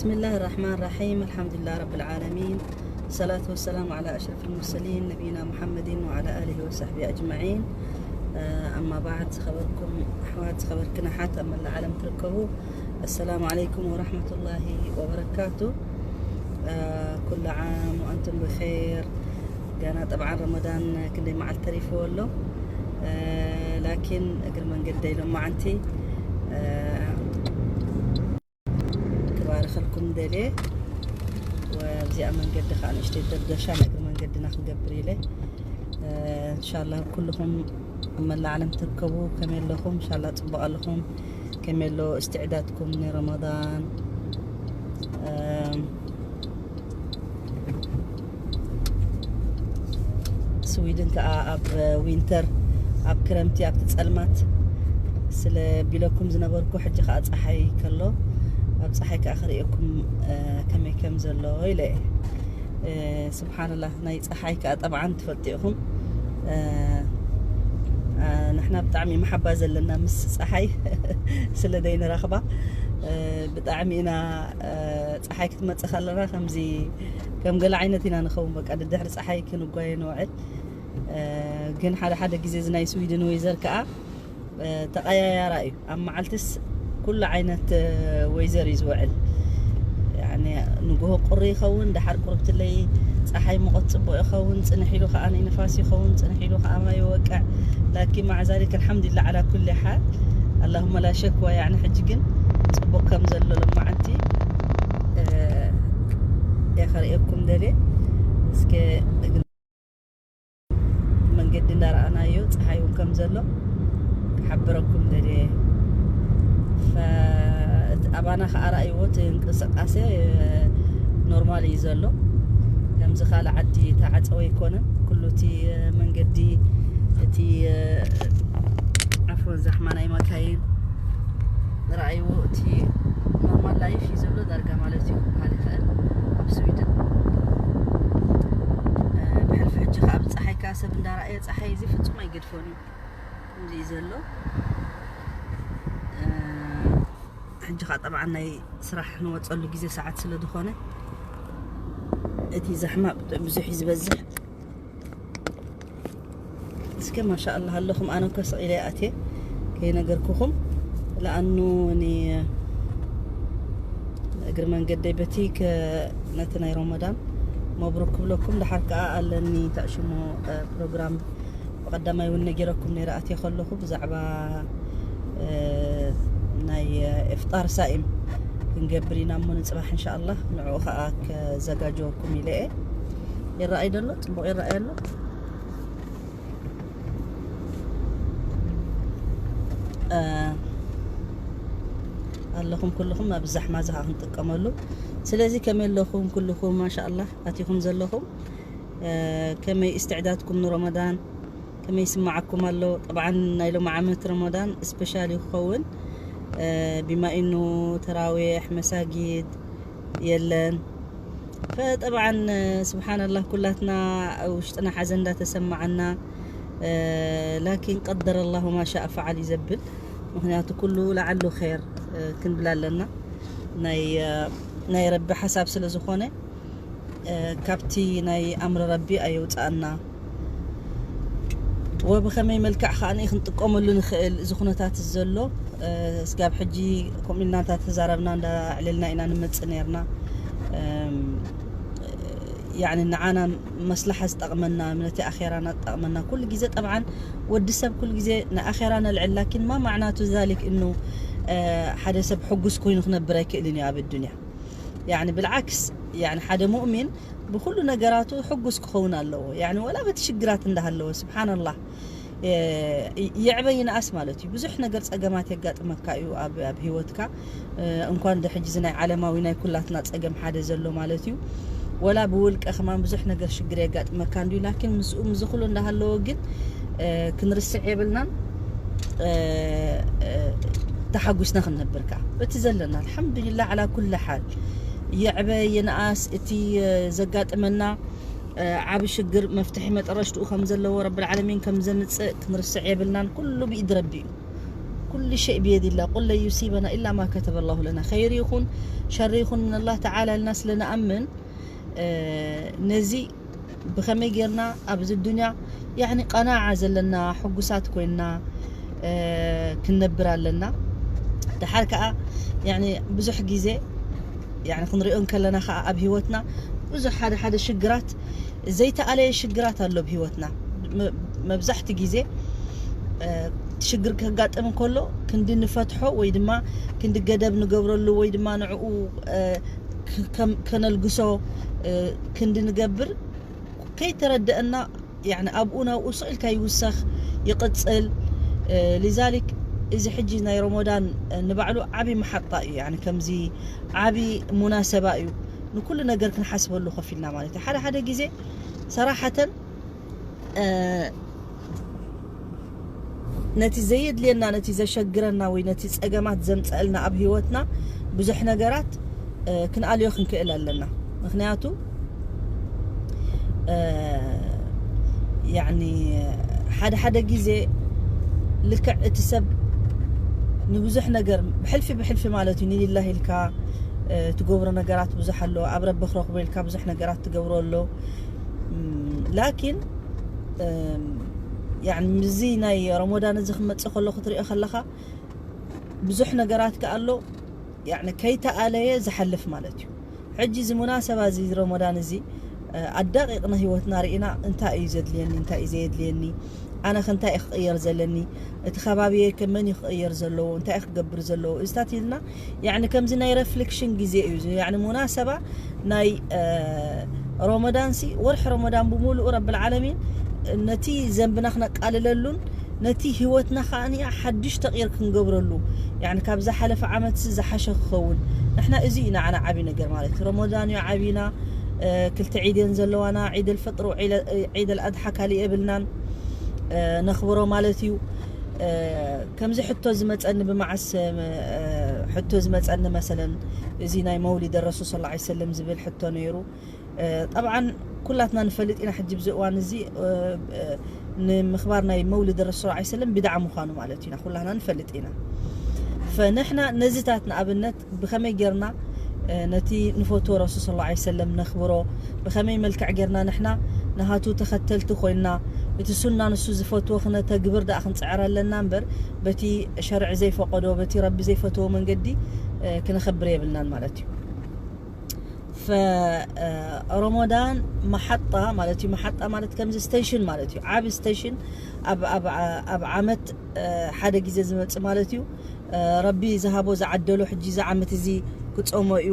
بسم الله الرحمن الرحيم. الحمد لله رب العالمين. الصلاة والسلام على أشرف المرسلين نبينا محمد وعلى آله وصحبه أجمعين. آه، أما بعد، خبركم أحوات، خبر كنحات أما العالم تركبوا. السلام عليكم ورحمة الله وبركاته. آه، كل عام وأنتم بخير. قانا طبعا رمضان كندي مع التريف ولو. آه، لكن أقل من قد لهم معنتي. آه، ክባርኸልኩም ደልየ። ወብዚኣ መንገዲ ከዓ ንእሽተይ ደርደሻ ንእግሪ መንገድና ክንገብር ኢለ። እንሻላ ኩልኹም ኣብ መላእ ዓለም ትርከቡ ከመይ ኣለኹም? እንሻላ ፅቡቅ ኣለኹም? ከመይ ኣሎ እስትዕዳድኩም ንረመዳን? ስዊድን ከዓ ኣብ ዊንተር፣ ኣብ ክረምቲ ኣብቲ ፀልማት ስለ ቢለኩም ዝነበርኩ፣ ሕጂ ከዓ ፀሓይ ከሎ ኣብ ፀሓይ ከዓ ክርእየኩም ከመይ ከም ዘሎ ኢለ። ስብሓንላህ፣ ናይ ፀሓይ ከዓ ጠብዓን ትፈልጡ ኢኹም። ንሕና ብጣዕሚ መሓባ ዘለና ምስ ፀሓይ ስለ ደይንረኽባ፣ ብጣዕሚ ኢና፣ ፀሓይ ክትመፅእ ከለና ከምዚ ከም ገለ ዓይነት ኢና ንኸውን። በቃ ድድሕሪ ፀሓይ ክንጓየ ንውዕል። ግን ሓደ ሓደ ግዜ እዚ ናይ ስዊድን ወይዘር ከዓ ተቐያያራ እዩ። ኣብ መዓልትስ ኩሉ ዓይነት ወይዘር እዩ ዝውዕል። ንግሆ ቁሪ ይኸውን፣ ደሓር ቁርብትለይ ፀሓይ ሙቐት ፅቡቅ ይኸውን፣ ፅንሕ ኢሉ ከዓ ናይ ንፋስ ይኸውን፣ ፅንሕ ኢሉ ከዓ ማይ ይወቅዕ። ላኪን ማዕዛሊክ ኣልሓምዱሊላ ዓላ ኩሊ ሓል፣ ኣላሁመ ላ ሸክዋ። ያኒ ሕጂ ግን ፅቡቅ ከም ዘሎ ሎማዓንቲ የኸርእየኩም ደልየ። እስከ መንገዲ እንዳረኣናዮ፣ ፀሓይ እውን ከም ዘሎ ክሓብረኩም ደልየ። ኣባና ከዓ ረኣይዎ፣ እቲ እንቅስቃሴ ኖርማል እዩ ዘሎ። ከምዚ ካልእ ዓዲ ተዓፀወ ኣይኮነን። ኩሉ እቲ መንገዲ፣ እቲ ዓፍወን ዛሕማ ናይ መካይን ረኣይዎ፣ እቲ ኖርማል ላይፍ እዩ ዘሎ ዳርጋ ማለት እዩ ክበሃል ይኽእል ኣብ ስዊድን። ብሕልፊ ሕጂ ከዓ ብፀሓይ ከዓ ሰብ እንዳረኣየ፣ ፀሓይ እዚ ፍፁም ኣይገድፎን እዩ። ከምዚ እዩ ዘሎ። ሕጂ ከዓ ጠብዓ ናይ ስራሕ ንወፀሉ ግዜ ሰዓት ስለ ዝኾነ፣ እቲ ዛሕማ ብዙሕ እዩ ዝበዝሕ። እስከ ማሻኣላህ ኣለኹም። ኣነ እኮ ስቕ ኢለ ኣትየ ከይነገርኩኹም፣ ለኣኑ እኒ እግሪ መንገደይ በቲ ከ-፣ ነቲ ናይ ረመዳን መብሩክ ክብለኩም፣ ደሓር ከዓ ኣለኒ ታእሽሞ ፕሮግራም ብቐዳማይ እውን ነጊረኩም ነይረ ኣትየ ከለኹ ብዛዕባ ናይ ኢፍጣር ሳኢም ክንገብር ኢና እሞ ንፅባሕ እንሻኣላህ ንዕኡ ከዓ ከዘጋጀወኩም ኢለ እየ። ይረኣይ ደሎ ፅቡቅ ይረኣይ ኣሎ። ኣለኹም ኩልኹም ኣብ ዛሕማ ዝሃ ክንጥቀመሉ። ስለዚ ከመይ ኣለኹም ኩልኹም? ማሻኣላህ ኣቲኹም ዘለኹም፣ ከመይ እስትዕዳድኩም ንረመዳን ከመይ ይስማዓኩም ኣሎ? ጠብዓን ናይ ሎሚ ዓመት ረመዳን ስፔሻል ይኸውን። ቢማ ኢኑ ተራዊሕ መሳጊድ የለን። ፈጠብዓን ስብሓንላህ ኩላትና ውሽጥና ሓዘን እንዳተሰማዓና፣ ላኪን ቀደረ ኣላሁ ማሻእ ፈዓል እዩ ዘብል። ምክንያቱ ኩሉ ለዓሉ ኸይር ክንብል ኣለና። ናይ ረቢ ሓሳብ ስለ ዝኾነ ካብቲ ናይ ኣምሪ ረቢ ኣየውፅኣና። ወብኸመይ መልክዕ ከኣ ክንጥቀመሉ ንኽእል እዚ ኩነታት ዘሎ? ስጋብ ሕጂ ከምኡ ኢልና እንዳተዛረብና እንዳዕለልና ኢና ንመፅእ ነርና። ያኒ ንዓና መስላሓ ዝጠቕመና፣ ነቲ ኣኼራና ዝጠቕመና ኩሉ ግዜ። ጠብዓን ወዲ ሰብ ኩሉ ግዜ ንኣኼራ ነልዕል፣ ላኪን ማ ማዕናቱ ዛሊክ እኑ ሓደ ሰብ ሕጉስ ኮይኑ ክነብር ኣይክእልን እዩ ኣብ ኣዱንያ። ያኒ ብልዓክስ፣ ያኒ ሓደ ሙእሚን ብኩሉ ነገራቱ ሕጉስ ክኸውን ኣለዎ። ያኒ ወላ በቲ ሽግራት እንዳሃለወ፣ ስብሓንላህ፣ የዕበ ይንኣስ ማለት እዩ። ብዙሕ ነገር ጸገማት የጋጥመካ እዩ ኣብ፣ ኣብ ህይወትካ። እንኳን ደ ሕጂ እዚ ናይ ዓለማዊ ናይ ኩላትና ጸገም ሓደ ዘሎ ማለት እዩ። ወላ ብውልቀ ከማን ብዙሕ ነገር ሽግር የጋጥመካ እንድዩ። ላኪን ምስኡ፣ ምስዚ ኩሉ እንዳሃለወ ግን ክንርስዕ የብልናን። ተሓጒስና ክንነብር ከኣ በቲ ዘለና ኣልሓምዱሊላህ ዓላ ኩሊ ሓል። የዕበ ይንኣስ እቲ ዘጋጥመና ዓቢ ሽግር መፍትሒ መጠረሽትኡ ከም ዘለዎ ረብል ዓለሚን ከም ዘምጽእ ክንርስዕ የብልናን። ኩሉ ብኢድ ረቢ እዩ። ኩሉ ሸይ ብየድ ኢላ፣ ቁል ለን ዩሲበና ኢላ ማ ከተበ ላሁ ለና፣ ኸይሪ ይኹን ሸሪ ይኹን ምን ኣላህ ተዓላ ኢልና ስለ ንኣምን፣ እ፣ ነዚ ብኸመይ ጌርና ኣብዚ ዱንያ፣ ያዕኒ፣ ቀናዓ ዘለና፣ ሕጉሳት ኮይንና፣ እ፣ ክንነብር ኣለና። ደሓር ከኣ፣ ያዕኒ፣ ብዙሕ ግዜ፣ ያዕኒ፣ ክንሪኦ እንከለና ከኣ ኣብ ህይወትና ብዙሕ ሓደ ሓደ ሽግራት፣ ዘይተኣለየ ሽግራት ኣሎ ኣብ ህይወትና። መ-፣ መብዛሕቲ ግዜ፣ እ፣ ሽግር ከጋጥም እንከሎ ክንዲ ንፈትሖ ወይ ድማ ክንዲ ገደብ ንገብረሉ ወይ ድማ ንዕኡ፣ እ፣ ክ-፣ ከም-፣ ከነልግሶ፣ እ፣ ክንዲ ንገብር ከይተረደአና፣ ያዕኒ፣ ኣብኡ ናብኡ ስቕ ኢልካ ይውሰኽ፣ ይቕጽል። እ፣ ሊዛሊክ፣ እዚ ሕጂ ናይ ረመዳን፣ እ፣ ንባዕሉ ዓቢ መሓጣ እዩ። ያዕኒ፣ ከምዚ ዓቢ ሙናሰባ እዩ። ንኩሉ ነገር ክንሓስበሉ ኮፍ ኢልና ማለት እዩ። ሓደ ሓደ ግዜ ሰራሓተን፣ እ፣ ነቲ ዘየድልየና፣ ነቲ ዘሸግረና ወይ ነቲ ጸገማት ዘምጸእልና ኣብ ህይወትና ብዙሕ ነገራት፣ እ፣ ክንኣልዮ ክንክእል ኣለና። ምኽንያቱ፣ እ፣ ያዕኒ፣ ሓደ ሓደ ግዜ ልክዕ እቲ ሰብ ንብዙሕ ነገር ብሕልፊ ብሕልፊ ማለት እዩ፣ ንሊላሂ ኢልካ፣ እ፣ ትገብሮ ነገራት ብዙሕ ኣሎ፣ ኣብ ረቢ ክረኽቦ ኢልካ ብዙሕ ነገራት ትገብሮ ኣሎ። እም፣ ላኪን፣ እም፣ ያዕኒ፣ ምስዚ ናይ ረመዳን እዚ ክመጽእ ከሎ ክትሪኦ ከለኻ፣ ብዙሕ ነገራት ከኣ ኣሎ፣ ያዕኒ፣ ከይተኣለየ ዝሓልፍ ማለት እዩ። ሕጂ እዚ ሙናሰባ እዚ፣ እዚ ረመዳን እዚ፣ እ፣ ኣዳቂቕና ህይወትና ርኢና፣ እንታይ እዩ ዘድልየኒ፣ እንታይ እዩ ዘየድልየኒ፣ ኣነ ከ እንታይ እየ ክቕየር ዘለኒ፣ እቲ ከባቢየ ከ መን እዩ ክቕየር ዘለዎ፣ እንታይ እዩ ክገብር ዘለዎ፣ እዚታት ኢልና፣ ያዕኒ፣ ከምዚ ናይ ረፍሌክሽን ግዜ እዩ። እዚ፣ ያዕኒ፣ ሙናሰባ ናይ፣ እ፣ ረመዳን ሲ፣ ወርሒ ረመዳን ብምሉኡ ረብል ዓለሚን ነቲ ዘንብና ክነቃልለሉን ነቲ ህይወትና ከኣ ሓድሽ ተቕይር ክንገብረሉ፣ ያዕኒ፣ ካብ ዝሓለፈ ዓመት ሲ ዝሓሸ ክኸውን። ንሕና እዚ እዩ ንዓና ዓቢ ነገር ማለት እዩ። ረመዳን እዩ ዓቢና፣ እ፣ ክልተ ዒድ እየን ዘለዋና፣ ዒድ ኣልፍጥር፣ ዒድ፣ ዒድ ኣልኣድሓ ካሊእ የብልናን፣ እ፣ ነኽብሮ ማለት እዩ። እ፣ ከምዚ ሕቶ ዝመጸኒ ብመዓስ፣ እ፣ ሕቶ ዝመጸኒ መሰለን፣ እዚ ናይ መውሊድ ረሱል ሰለላሁ ዐለይሂ ወሰለም ዝብል ሕቶ ነይሩ። እ፣ ጠብዓን ኩላትና ንፈልጥ ኢና፣ ሕጂ ብዚ እዋን እዚ፣ እ፣ እ፣ ንምኽባር ናይ መውሊድ ረሱል ሰለላሁ ዐለይሂ ወሰለም ቢድዓ ምዃኑ ማለት ኢና፣ ኩላትና ንፈልጥ ኢና። ፈንሕና ነዚታት ንኣብነት ብኸመይ ጌርና፣ እ፣ ነቲ ንፈትዎ ረሱል ሰለላሁ ዐለይሂ ወሰለም ነኽብሮ፣ ብኸመይ መልክዕ ጌርና ንሕና ናሃቱ ተኸተልቲ ኮይንና፣ እቲ ሱና ንሱ ዝፈትዎ ክነተግብር ደኣ ክንጽዕር ኣለና እምበር፣ በቲ ሸርዒ ዘይፈቐዶ፣ በቲ ረቢ ዘይፈትዎ መንገዲ፣ እ፣ ክነኸብር የብልናን ማለት እዩ። ፈ-፣ እ፣ ረመዳን መሓጣ ማለት እዩ። መሓጣ ማለት ከምዚ ስቴሽን ማለት እዩ። ዓቢ ስቴሽን ኣብ፣ ኣብ፣ ኣብ ዓመት፣ እ፣ ሓደ ግዜ ዝመጽእ ማለት እዩ። እ፣ ረቢ ዝሃቦ ዝዓደሎ ሕጂ እዚ ዓመት እዚ ክጾሞ እዩ።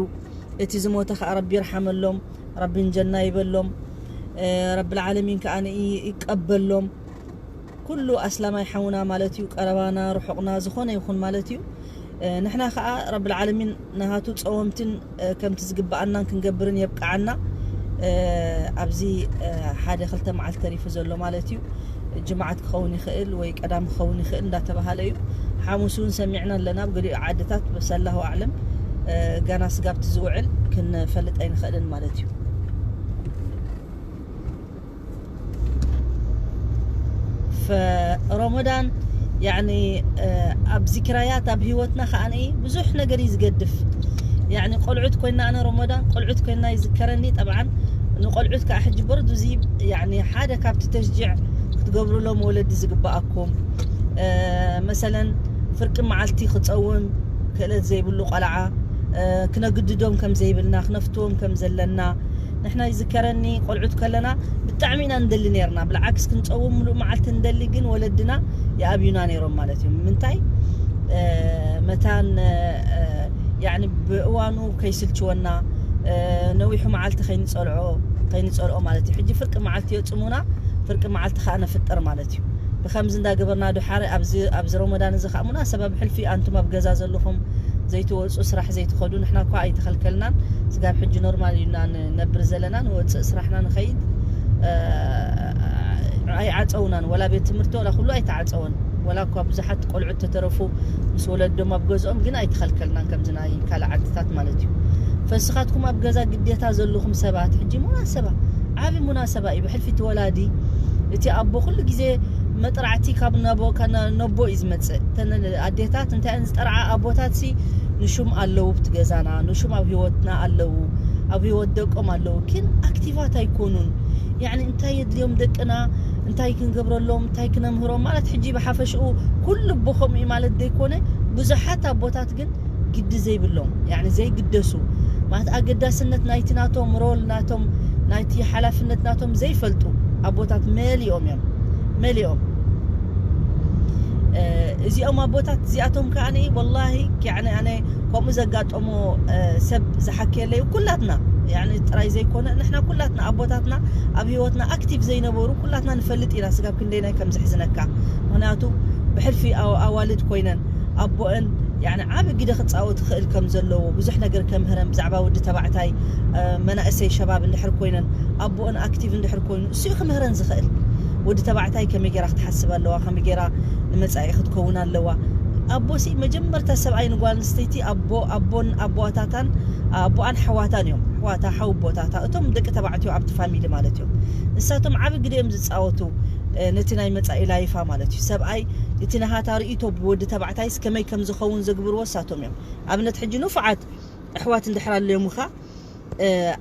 እቲ ዝሞተ ከኣ ረቢ ይርሓመሎም፣ ረቢ ንጀና ይበሎም። እ፣ ረብል ዓለሚን ከኣ ይ-፣ ይቀበሎም። ኩሉ ኣስላማይ ሓውና ማለት እዩ፣ ቀረባና፣ ርሑቕና፣ ዝኾነ ይኹን ማለት እዩ። እ፣ ንሕና ከኣ ረብል ዓለሚን ናሃቱ ጸወምትን፣ እ፣ ከምቲ ዝግብኣናን ክንገብርን የብቅዓና። እ፣ ኣብዚ፣ እ፣ ሓደ ክልተ መዓልቲ ተሪፉ ዘሎ ማለት እዩ። ጅምዓት ክኸውን ይኽእል ወይ ቀዳም ክኸውን ይኽእል እንዳተባሃለ እዩ። ሓሙስ እውን ሰሚዕና ኣለና፣ ኣብ ገሊኡ ዓድታት፣ በስ ኣላሁ ኣዕለም፣ እ፣ ገና ስጋብቲ ዝውዕል ክንፈልጥ ኣይንኽእልን ማለት እዩ። ፈረመዳን፣ ያዕኒ፣ እ፣ ኣብ ዚክራያት ኣብ ህይወትና ከኣ ብዙሕ ነገር እዩ ዝገድፍ። ያዕኒ፣ ቆልዑት ኮይና፣ ኣነ ረመዳን ቆልዑት ኮይና ይዝከረኒ። ጠብዓን ንቆልዑት ከኣ ሕጂ በርዱ፣ እዚ፣ ያዕኒ፣ ሓደ ካብቲ ተሽጂዕ ክትገብሩሎም ወለዲ ዝግብኣኩም፣ እ፣ መሰለን፣ ፍርቂ መዓልቲ ክጸውም ክእለት ዘይብሉ ቆልዓ፣ እ፣ ክነግድዶም ከም ዘይብልና፣ ክነፍትዎም ከም ዘለና። ንሕና ይዝከረኒ፣ ቆልዑት ከለና ብጣዕሚ ኢና ንደሊ ነርና። ብልዓክስ ክንጸውም ምሉእ መዓልቲ ንደሊ፣ ግን ወለድና ይኣብዩና ነይሮም ማለት እዩ። ምንታይ? እ፣ መታን፣ እ፣ ያዕኒ፣ ብእዋኑ ከይስልችወና፣ እ፣ ነዊሑ መዓልቲ ከይንጸልዖ፣ ከይንጸልኦ ማለት እዩ። ሕጂ ፍርቂ መዓልቲ የጽሙና፣ ፍርቂ መዓልቲ ከኣ ነፍጥር ማለት እዩ። ብኸምዚ እንዳገበርና፣ ድሓር ኣብዚ፣ ኣብዚ ረመዳን እዚ ከኣ ሙናሰባ ብሕልፊ፣ ኣንቱም ኣብ ገዛ ዘለኹም ዘይትወጹ፣ ስራሕ ዘይትኸዱ፣ ንሕና እኳ ኣይተኸልከልናን። ስጋብ ሕጂ ኖርማል ኢልና ንነብር ዘለና፣ ንወጽእ ስራሕና ንኸይድ፣ እ፣ ኣይዓጸውናን። ወላ ቤት ትምህርቲ ወላ ኩሉ ኣይተዓጸወን። ወላ እኳ ብዙሓት ቆልዑት ተተረፉ ምስ ወለዶም ኣብ ገዝኦም፣ ግን ኣይተኸልከልናን፣ ከምዚ ናይ ካልእ ዓድታት ማለት እዩ። ፈስኻትኩም ኣብ ገዛ ግዴታ ዘለኹም ሰባት፣ ሕጂ ሙናሰባ፣ ዓቢ ሙናሰባ እዩ። ብሕልፊ እቲ ወላዲ፣ እቲ ኣቦ ኩሉ ግዜ መጥራዕቲ ካብ ነቦ ነቦ እዩ ዝመፅእ። ተን ኣዴታት እንታይ እን ዝጠርዓ ኣቦታት ሲ ንሹም ኣለዉ ኣብቲ ገዛና፣ ንሹም ኣብ ህይወትና ኣለዉ፣ ኣብ ህይወት ደቆም ኣለዉ። ግን ኣክቲቫት ኣይኮኑን። ያኒ እንታይ የድልዮም ደቅና፣ እንታይ ክንገብረሎም፣ እንታይ ክነምህሮም ማለት ሕጂ ብሓፈሽኡ ኩሉ ኣቦ ከምኡ እዩ ማለት ዘይኮነ፣ ብዙሓት ኣቦታት ግን ግዲ ዘይብሎም፣ ያኒ ዘይግደሱ ማለት ኣገዳስነት ናይቲ ናቶም ሮል ናቶም ናይቲ ሓላፍነት ናቶም ዘይፈልጡ ኣቦታት መሊኦም እዮም፣ መሊኦም። እዚኦም ኣቦታት እዚኣቶም ከዓ ወላሂ ያኒ ኣነ ከምኡ ዘጋጠሞ ሰብ ዝሓከየለዩ ኩላትና ያኒ ጥራይ ዘይኮነ ንሕና ኩላትና ኣቦታትና ኣብ ህይወትና ኣክቲቭ ዘይነበሩ ኩላትና ንፈልጥ ኢና። ስጋብ ክንደይናይ ከም ዝሕዝነካ ምክንያቱ ብሕልፊ ኣዋልድ ኮይነን ኣቦአን ያኒ ዓቢ ግደ ክጻወት ክእል ከም ዘለዎ ብዙሕ ነገር ከምህረን ብዛዕባ ወዲ ተባዕታይ መናእሰይ ሸባብ እንድሕር ኮይነን ኣቦአን ኣክቲቭ እንድሕር ኮይኑ እሱ ክምህረን ዝኽእል። ወዲ ተባዕታይ ከመይ ገይራ ክትሓስብ ኣለዋ፣ ከመይ ገይራ ንመጻኢ ክትከውን ኣለዋ። ኣቦሲ መጀመርታ ሰብኣይ ንጓል ኣንስተይቲ ኣቦ ኣቦን ኣቦታታን ኣቦኣን ሓዋታን እዮም። ሓዋታ ሓው ኣቦታታ እቶም ደቂ ተባዕትዮ ኣብቲ ፋሚሊ ማለት እዮም። ንሳቶም ዓቢ ግደ እዮም ዝጻወቱ ነቲ ናይ መጻኢ ላይፋ ማለት እዩ። ሰብኣይ እቲ ናሃታ ርእይቶ ብወዲ ተባዕታይስ ከመይ ከም ዝኸውን ዘግብርዎ እሳቶም እዮም። ኣብነት ሕጂ ንፉዓት ኣሕዋት እንድሕር ኣለዮምኻ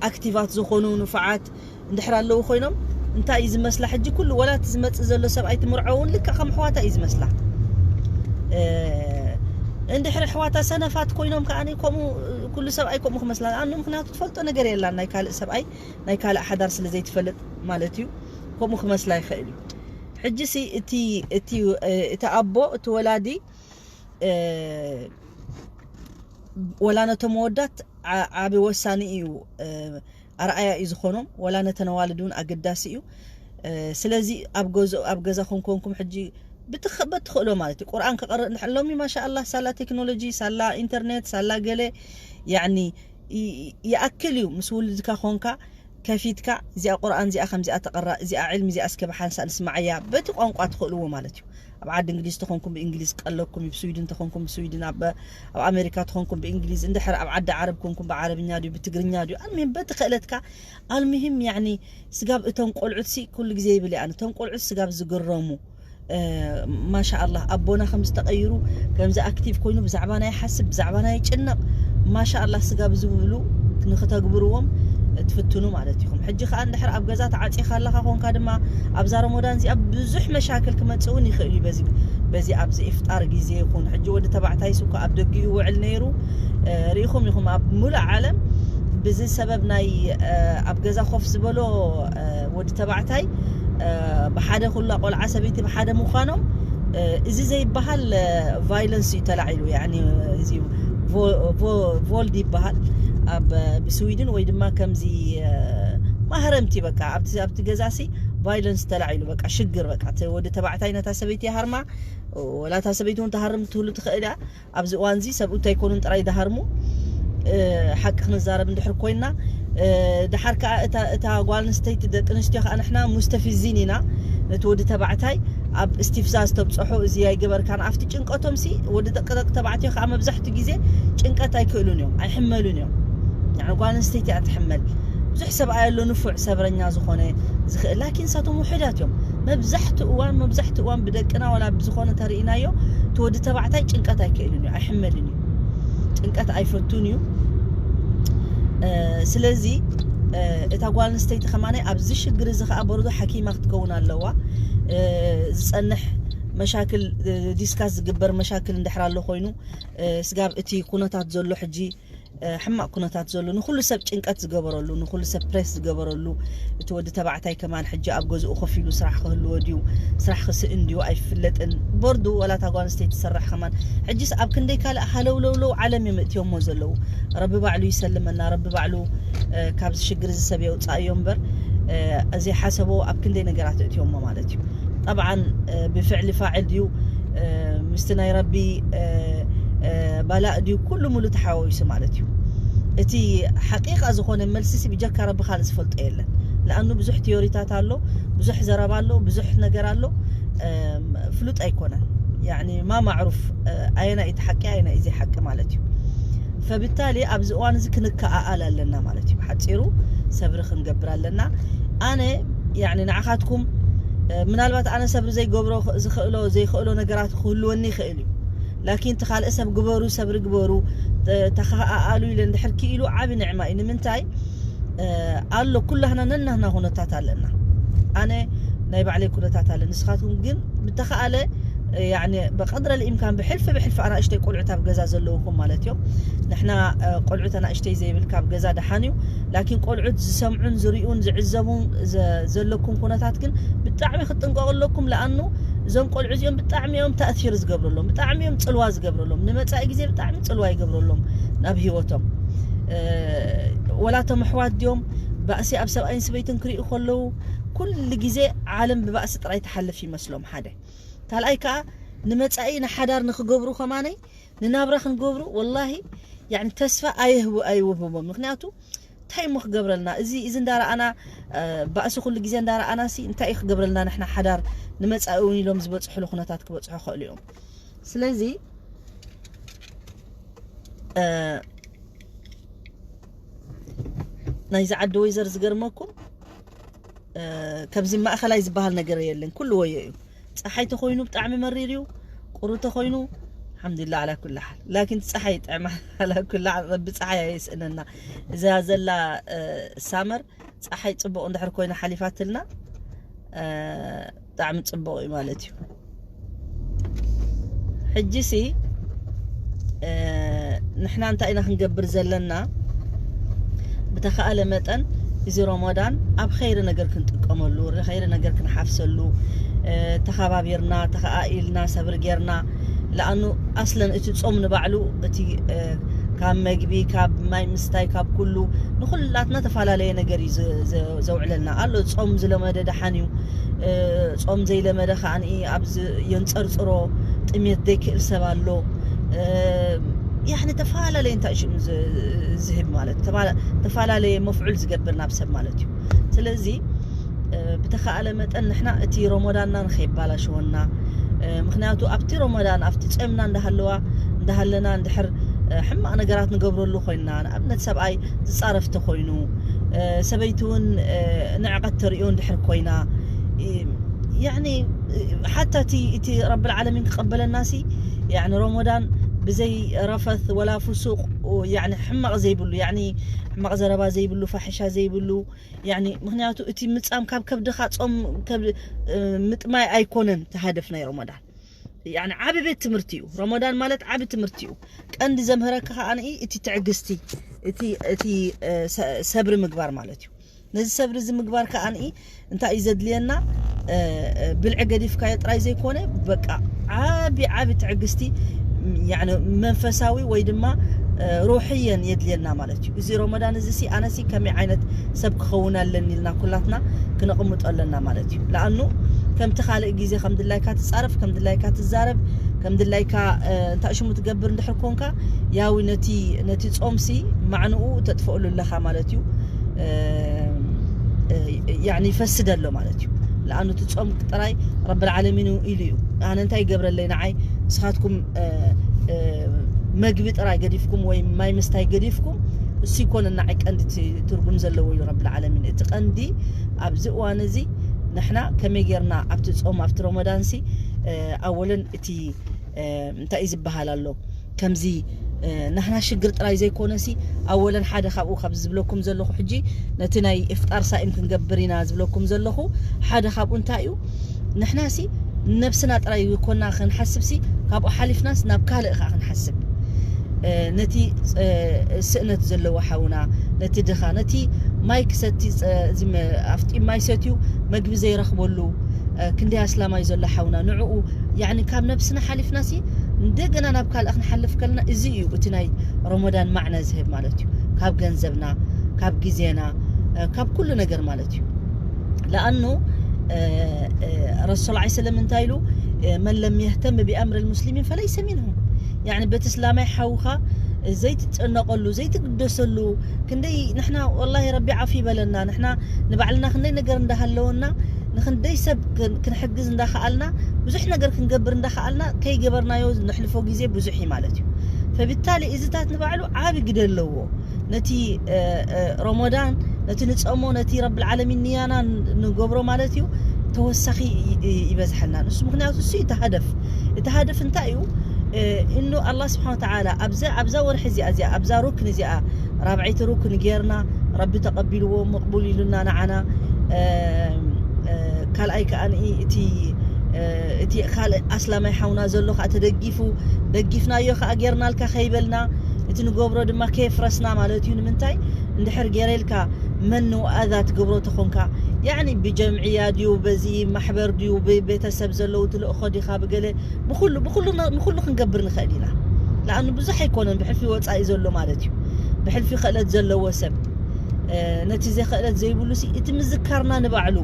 ኣክቲቫት ዝኾኑ ንፉዓት እንድሕር ኣለዉ ኮይኖም እንታይ እዩ ዝመስላ ሕጂ ኩሉ ወላ እቲ ዝመጽእ ዘሎ ሰብኣይ ትምርዖ እውን ልክዕ ከም ኣሕዋታ እዩ ዝመስላ። እንድሕር ኣሕዋታ ሰነፋት ኮይኖም ከዓ ከምኡ ኩሉ ሰብኣይ ከምኡ ክመስላ ኣኑ ምክንያቱ ትፈልጦ ነገር የላን ናይ ካልእ ሰብኣይ ናይ ካልእ ሓዳር ስለ ዘይትፈልጥ ማለት እዩ። ከምኡ ክመስላ ይኽእል እዩ። ሕጂ ሲ እቲ እቲ እቲ ኣቦ እቲ ወላዲ ወላ ነቶም መወዳት ዓቢ ወሳኒ እዩ፣ ኣርኣያ እዩ ዝኾኖም። ወላ ነተን ኣዋልድ እውን ኣገዳሲ እዩ። ስለዚ ኣብ ገዛ ኮንኩም ሕጂ ብትኸበት ትኽእሎ ማለት እዩ ቁርኣን ክቐርእ እንድሕር ሎሚ ማሻ ኣላህ ሳላ ቴክኖሎጂ ሳላ ኢንተርኔት ሳላ ገለ ያኒ ይኣክል እዩ ምስ ውልድካ ኮንካ ከፊትካ እዚኣ ቁርኣን እዚኣ ከምዚኣ ተቐራ እዚኣ ዕልሚ እዚኣ እስከ ብሓንሳእ ንስማዓያ በቲ ቋንቋ ትኽእልዎ ማለት እዩ። ኣብ ዓዲ እንግሊዝ ተኾንኩም ብእንግሊዝ ቀለኩም እዩ ብስዊድን ተኾንኩም ብስዊድን ኣብ ኣብ ኣሜሪካ ተኾንኩም ብእንግሊዝ እንድሕር ኣብ ዓዲ ዓረብ ኮንኩም ብዓረብኛ ድዩ ብትግርኛ ድዩ ኣልሚሂም በቲ ክእለትካ ኣልሚሂም ያኒ ስጋብ እቶም ቆልዑት ሲ ኩሉ ግዜ ይብል እያ እቶም ቆልዑት ስጋብ ዝግረሙ ማሻ ኣላህ ኣቦና ከምዚ ተቐይሩ ከምዚ ኣክቲቭ ኮይኑ ብዛዕባና ይሓስብ ብዛዕባና ይጭነቕ ማሻ ኣላህ ስጋብ ዝብሉ ንክተግብርዎም ትፍትኑ ማለት ኢኹም። ሕጂ ከዓ እንድሕር ኣብ ገዛ ተዓፂኻ ኣለኻ ኮንካ ድማ ኣብዛ ረመዳን እዚኣ ብዙሕ መሻክል ክመፅእ እውን ይኽእል እዩ። በዚ በዚ ኣብዚ ኢፍጣር ግዜ ይኹን ሕጂ ወዲ ተባዕታይ ስኳ ኣብ ደጊኡ ይውዕል ነይሩ ርኢኹም ኢኹም ኣብ ሙሉእ ዓለም ብዚ ሰበብ ናይ ኣብ ገዛ ኮፍ ዝበሎ ወዲ ተባዕታይ ብሓደ ኩላ ቆልዓ ሰበይቲ ብሓደ ምዃኖም እዚ ዘይበሃል ቫይለንስ እዩ ተላዒሉ። እዚ ቮልድ ይበሃል ኣብ ብስዊድን ወይ ድማ ከምዚ ማህረምቲ በቃ ኣብቲ ገዛሲ ቫይለንስ ተላዒሉ በቃ ሽግር በቃ ወዲ ተባዕታይ ነታ ሰበይቲ ይሃርማ ወላታ ሰበይቲ እውን ተሃርም ትህሉ ትኽእል እያ። ኣብዚ እዋን እዚ ሰብኡት ኣይኮኑን ጥራይ ዝሃርሙ። ሓቂ ክንዛረብ እንድሕር ኮይና ድሓር ከዓ እታ ጓል ኣንስተይቲ ደቂ ኣንስትዮ ከዓ ንሕና ሙስተፊዚን ኢና። ነቲ ወዲ ተባዕታይ ኣብ እስቲፍዛዝ ተብፅሖ እዚ ኣይገበርካን ኣብቲ ጭንቀቶም ሲ ወዲ ደቂ ደቂ ተባዕትዮ ከዓ መብዛሕትኡ ግዜ ጭንቀት ኣይክእሉን እዮም ኣይሕመሉን እዮም። ጓል ኣንስተይቲ እያ ትሕመል። ብዙሕ ሰብኣይ ኣሎ ንፉዕ ሰብረኛ ዝኾነ ዝኽእል ላኪን ንሳቶም ውሑዳት እዮም። መብዛሕትኡ እዋን መብዛሕትኡ እዋን ብደቅና ዋላ ብዝኾነ ተርእናዮ እቲ ወዲ ተባዕታይ ጭንቀት ኣይክእልን እዩ ኣይሕመልን እዩ። ጭንቀት ኣይፈቱን እዩ። ስለዚ እታ ጓል ኣንስተይቲ ከማናይ ኣብዚ ሽግር እዚ ከዓ በርዶ ሓኪማ ክትከውን ኣለዋ። ዝፀንሕ መሻክል ዲስካስ ዝግበር መሻክል እንድሕር ኣሎ ኮይኑ ስጋብ እቲ ኩነታት ዘሎ ሕጂ ሕማቕ ኩነታት ዘሎ ንኩሉ ሰብ ጭንቀት ዝገበረሉ ንኩሉ ሰብ ፕሬስ ዝገበረሉ እቲ ወዲ ተባዕታይ ከማን ሕጂ ኣብ ገዝኡ ኮፍ ኢሉ ስራሕ ክህልዎ ድዩ ስራሕ ክስእን ድዩ ኣይፍለጥን። በርዱ ወላ እታ ጓል ኣንስተይቲ ትሰርሕ ከማን ሕጂስ ኣብ ክንደይ ካልእ ሃለውለውለው ዓለም እዮም እእትዮሞ ዘለዉ። ረቢ ባዕሉ ይሰልመና ረቢ ባዕሉ ካብዚ ሽግር እዚ ሰብ የውፃእ እዮ እምበር ዘይሓሰቦ ኣብ ክንደይ ነገራት እእትዮሞ ማለት እዩ። ጠብዓን ብፍዕሊ ፋዕል ድዩ ምስቲ ናይ ረቢ ባላእ ድዩ ኩሉ ሙሉ ተሓዋዊሱ ማለት እዩ። እቲ ሓቂቃ ዝኾነ መልሲ ሲ ብጀካ ረቢ ካልእ ዝፈልጦ የለን። ለኣኑ ብዙሕ ቲዮሪታት ኣሎ፣ ብዙሕ ዘረባ ኣሎ፣ ብዙሕ ነገር ኣሎ። ፍሉጥ ኣይኮነን። ያኒ ማ ማዕሩፍ ኣየና እቲ ሓቂ ኣየና እዚ ሓቂ ማለት እዩ። ፈብታሊ ኣብዚ እዋን እዚ ክንከኣኣል ኣለና ማለት እዩ። ሓፂሩ ሰብሪ ክንገብር ኣለና። ኣነ ያኒ ንዓኻትኩም ምናልባት ኣነ ሰብሪ ዘይገብሮ ዝኽእሎ ዘይኽእሎ ነገራት ክህልወኒ ይኽእል እዩ። ላኪን እቲ ካልእ ሰብ ግበሩ፣ ሰብሪ ግበሩ፣ ተ- ተኸኣኣሉ ኢለ እንድሕር ክኢሉ ዓቢ ንዕማ እዩ። ንምንታይ ኣሎ? ኩላህና ነናህና ኩነታት ኣለና። ኣነ ናይ ባዕለይ ኩነታት ኣለ፣ ንስኻትኩም ግን ብተኸኣለ ያኒ ብቐድረ ልኢምካን ብሕልፊ ብሕልፊ ኣናእሽተይ ቆልዑት ኣብ ገዛ ዘለውኩም ማለት እዮም። ንሕና ቆልዑት ኣናእሽተይ ዘይብልካ ኣብ ገዛ ደሓን እዩ። ላኪን ቆልዑት ዝሰምዑን ዝሪኡን ዝዕዘቡን ዘለኩም ኩነታት ግን ብጣዕሚ ክትጥንቀቑ ኣለኩም። ለኣኑ እዞም ቆልዑ እዚኦም ብጣዕሚ እዮም ተእሲር ዝገብረሎም፣ ብጣዕሚ እዮም ፅልዋ ዝገብረሎም፣ ንመፃኢ ግዜ ብጣዕሚ ፅልዋ ይገብረሎም ናብ ህይወቶም። ወላቶም ኣሕዋት ድዮም ባእሲ ኣብ ሰብኣይን ሰበይትን ክሪኡ ከለዉ ኩሉ ግዜ ዓለም ብባእሲ ጥራይ ትሓልፍ ይመስሎም ሓደ። ካልኣይ ከዓ ንመፃኢ ንሓዳር ንክገብሩ ከማነይ ንናብራ ክንገብሩ ወላሂ ያኒ ተስፋ ኣይህቡ ኣይውህቦም። ምክንያቱ እንታይ እሞ ክገብረልና እዚ እዚ እንዳረኣና ባእሲ ኩሉ ግዜ እንዳረኣና ሲ እንታይ እዩ ክገብረልና? ንሕና ሓዳር ንመፃኢ እውን ኢሎም ዝበፅሕሉ ኩነታት ክበፅሑ ክኽእሉ እዮም። ስለዚ ናይዚ ዓዲ ወይዘር ዝገርመኩም ከምዚ ማእኸላይ ዝበሃል ነገር የለን። ኩሉ ወዮ እዩ። ፀሓይ ተኮይኑ ብጣዕሚ መሪር እዩ። ቁሪ ተኮይኑ ሓምድላ ዓላ ኩላ ሓል ላኪን ፀሓይ ይጥዕማ። ዓላ ኩላ ሓል ረቢ ፀሓይ ኣየስእነና። እዛ ዘላ ሳመር ፀሓይ ፅቡቕ እንድሕር ኮይና ሓሊፋትልና ብጣዕሚ ፅቡቕ እዩ ማለት እዩ። ሕጂ ሲ ንሕና እንታይ ኢና ክንገብር ዘለና? ብተኸኣለ መጠን እዚ ሮሞዳን ኣብ ኸይሪ ነገር ክንጥቀመሉ፣ ኸይሪ ነገር ክንሓፍሰሉ፣ ተኸባቢርና ተኸኣኢልና ሰብሪ ጌርና። ለኣኑ ኣስለን እቲ ጾም ንባዕሉ እቲ ካብ መግቢ ካብ ማይ ምስታይ ካብ ኩሉ ንኹላትና ተፈላለየ ነገር እዩ ዘውዕለልና ኣሎ። ጾም ዝለመደ ደሓን እዩ። ጾም ዘይለመደ ከዓኒ ኣብ የንፀርፅሮ ጥሜት ዘይክእል ሰብ ኣሎ። ያኒ ተፈላለየ እንታይ ሽም ዝህብ ማለት ተፈላለየ መፍዑል ዝገብር ናብ ሰብ ማለት እዩ። ስለዚ ብተኸኣለ መጠን ንሕና እቲ ሮሞዳንና ንኸይባላሸወና፣ ምክንያቱ ኣብቲ ሮሞዳን ኣብቲ ጾምና እንዳሃለዋ እንዳሃለና እንድሕር ሕማቕ ነገራት ንገብረሉ ኮይንና፣ ንኣብነት ሰብኣይ ዝፃረፍ ተኮይኑ፣ ሰበይቲ እውን ንዕቐት ተርእዮ እንድሕር ኮይና፣ ያኒ ሓታ እቲ እቲ ረብል ዓለሚን ክቐበለና ሲ ያኒ ሮሞዳን ብዘይ ረፈት ወላ ፍሱቕ ያኒ ሕማቕ ዘይብሉ ያኒ ሕማቕ ዘረባ ዘይብሉ ፋሕሻ ዘይብሉ ያኒ ምክንያቱ እቲ ምጻም ካብ ከብድኻ ጾም ምጥማይ ኣይኮነን ተሃደፍ ናይ ሮሞዳን። ያኒ ዓቢ ቤት ትምህርቲ እዩ። ሮሞዳን ማለት ዓቢ ትምህርቲ እዩ። ቀንዲ ዘምህረካ ከኣ እቲ ትዕግስቲ እቲ እቲ ሰብሪ ምግባር ማለት እዩ። ነዚ ሰብሪ እዚ ምግባር ከኣ እንታይ እዩ ዘድልየና? ብልዒ ገዲፍካዮ ጥራይ ዘይኮነ በቃ ዓቢ ዓቢ ትዕግስቲ መንፈሳዊ ወይ ድማ ሩሕየን የድልየና ማለት እዩ። እዚ ሮሞዳን እዚ ሲ ኣነሲ ከመይ ዓይነት ሰብ ክኸውን ኣለኒ ኢልና ኩላትና ክነቕምጦ ኣለና ማለት እዩ። ለኣኑ ከምቲ ካልእ ግዜ ከም ድላይካ ትጻረፍ፣ ከም ድላይካ ትዛረብ፣ ከም ድላይካ እንታይ ሽሙ ትገብር እንድሕር ኮንካ ያዊ ነቲ ነቲ ጾምሲ ማዕንኡ ተጥፈእሉ ኣለኻ ማለት እዩ። ያኒ ይፈስድ ኣሎ ማለት እዩ። ለኣኑ እቲ ጾም ጥራይ ረብል ዓለሚን ኢሉ እዩ። ኣነ እንታይ ይገብረለይ ንዓይ ንስኻትኩም መግቢ ጥራይ ገዲፍኩም ወይ ማይ ምስታይ ገዲፍኩም እሱ ይኮነ ንዓይ ቀንዲ ትርጉም ዘለዎ እዩ ረብል ዓለሚን። እቲ ቀንዲ ኣብዚ እዋን እዚ ንሕና ከመይ ጌርና ኣብቲ ጾም ኣብቲ ሮሞዳንሲ ኣወለን እቲ እንታይ እዩ ዝበሃል ኣሎ ከምዚ ናህና ሽግር ጥራይ ዘይኮነሲ ኣወለን ሓደ ካብኡ ካብ ዝብለኩም ዘለኹ ሕጂ ነቲ ናይ ኢፍጣር ሳኢም ክንገብር ኢና ዝብለኩም ዘለኹ ሓደ ካብኡ እንታይ እዩ ንሕናሲ ነብስና ጥራይ ኮና ክንሓስብሲ ካብኡ ሓሊፍናስ ናብ ካልእ ከዓ ክንሓስብ ነቲ ስእነት ዘለዎ ሓውና ነቲ ድኻ ነቲ ማይ ክሰቲ ኣፍጢ ማይ ሰትዩ መግቢ ዘይረኽበሉ ክንደይ ኣስላማይ ዘሎ ሓውና ንዕኡ ያኒ ካብ ነብስና ሓሊፍናሲ እንደገና ናብ ካልእ ክንሓልፍ ከለና እዚ እዩ እቲ ናይ ረመዳን ማዕና ዝህብ ማለት እዩ ካብ ገንዘብና ካብ ግዜና ካብ ኩሉ ነገር ማለት እዩ ለኣኑ ረሱል ዓ ሰለም እንታይ ኢሉ መን ለም የህተም ብኣምር ልሙስሊሚን ፈለይሰ ሚንሁም ያኒ በቲ እስላማይ ሓውኻ ዘይትጨነቀሉ ዘይትግደሰሉ ክንደይ ንሕና ወላሂ ረቢ ዓፍ ይበለና ንሕና ንባዕልና ክንደይ ነገር እንዳሃለወና ንክንደይ ሰብ ክንሕግዝ እንዳኸኣልና ብዙሕ ነገር ክንገብር እንዳኸኣልና ከይገበርናዮ ነሕልፎ ግዜ ብዙሕ እዩ ማለት እዩ ፈብታሊ እዝታት ንባዕሉ ዓብ ግደ ኣለዎ ነቲ ረሞዳን ነቲ ንፀሞ ነቲ ረብልዓለሚን ንያና ንገብሮ ማለት እዩ ተወሳኺ ይበዝሐልና። ንሱ ምክንያቱ እሱ እቲ ሃደፍ፣ እቲ ሃደፍ እንታይ እዩ? እኑ ኣላ ስብሓን ተዓላ ኣብዛ ወርሒ እዚኣ እዚኣ ኣብዛ ሩክን እዚኣ ራብዐይቲ ሩክን ጌርና፣ ረቢ ተቐቢልዎ መቕቡል ኢሉና ንዓና። ካልኣይ ከዓ እቲ እቲ ካልእ ኣስላማይ ሓውና ዘሎ ከዓ ተደጊፉ፣ ደጊፍናዮ ከዓ ጌርናልካ ከይበልና፣ እቲ ንገብሮ ድማ ከየፍረስና ማለት እዩ። ንምንታይ እንድሕር ጌረልካ መን ንውኣዛ ትገብሮ ተኾንካ፣ ያኒ ብጀምዕያ ድዩ፣ በዚ ማሕበር ድዩ፣ ብቤተሰብ ዘለዉ ትልእኾ ዲኻ፣ ብገለ ብኩሉ ብኩሉ ንኩሉ ክንገብር ንኽእል ኢና። ለኣኑ ብዙሕ ኣይኮነን ብሕልፊ ወፃኢ ዘሎ ማለት እዩ። ብሕልፊ ክእለት ዘለዎ ሰብ ነቲ ዘክእለት ዘይብሉ ሲ እቲ ምዝካርና ንባዕሉ፣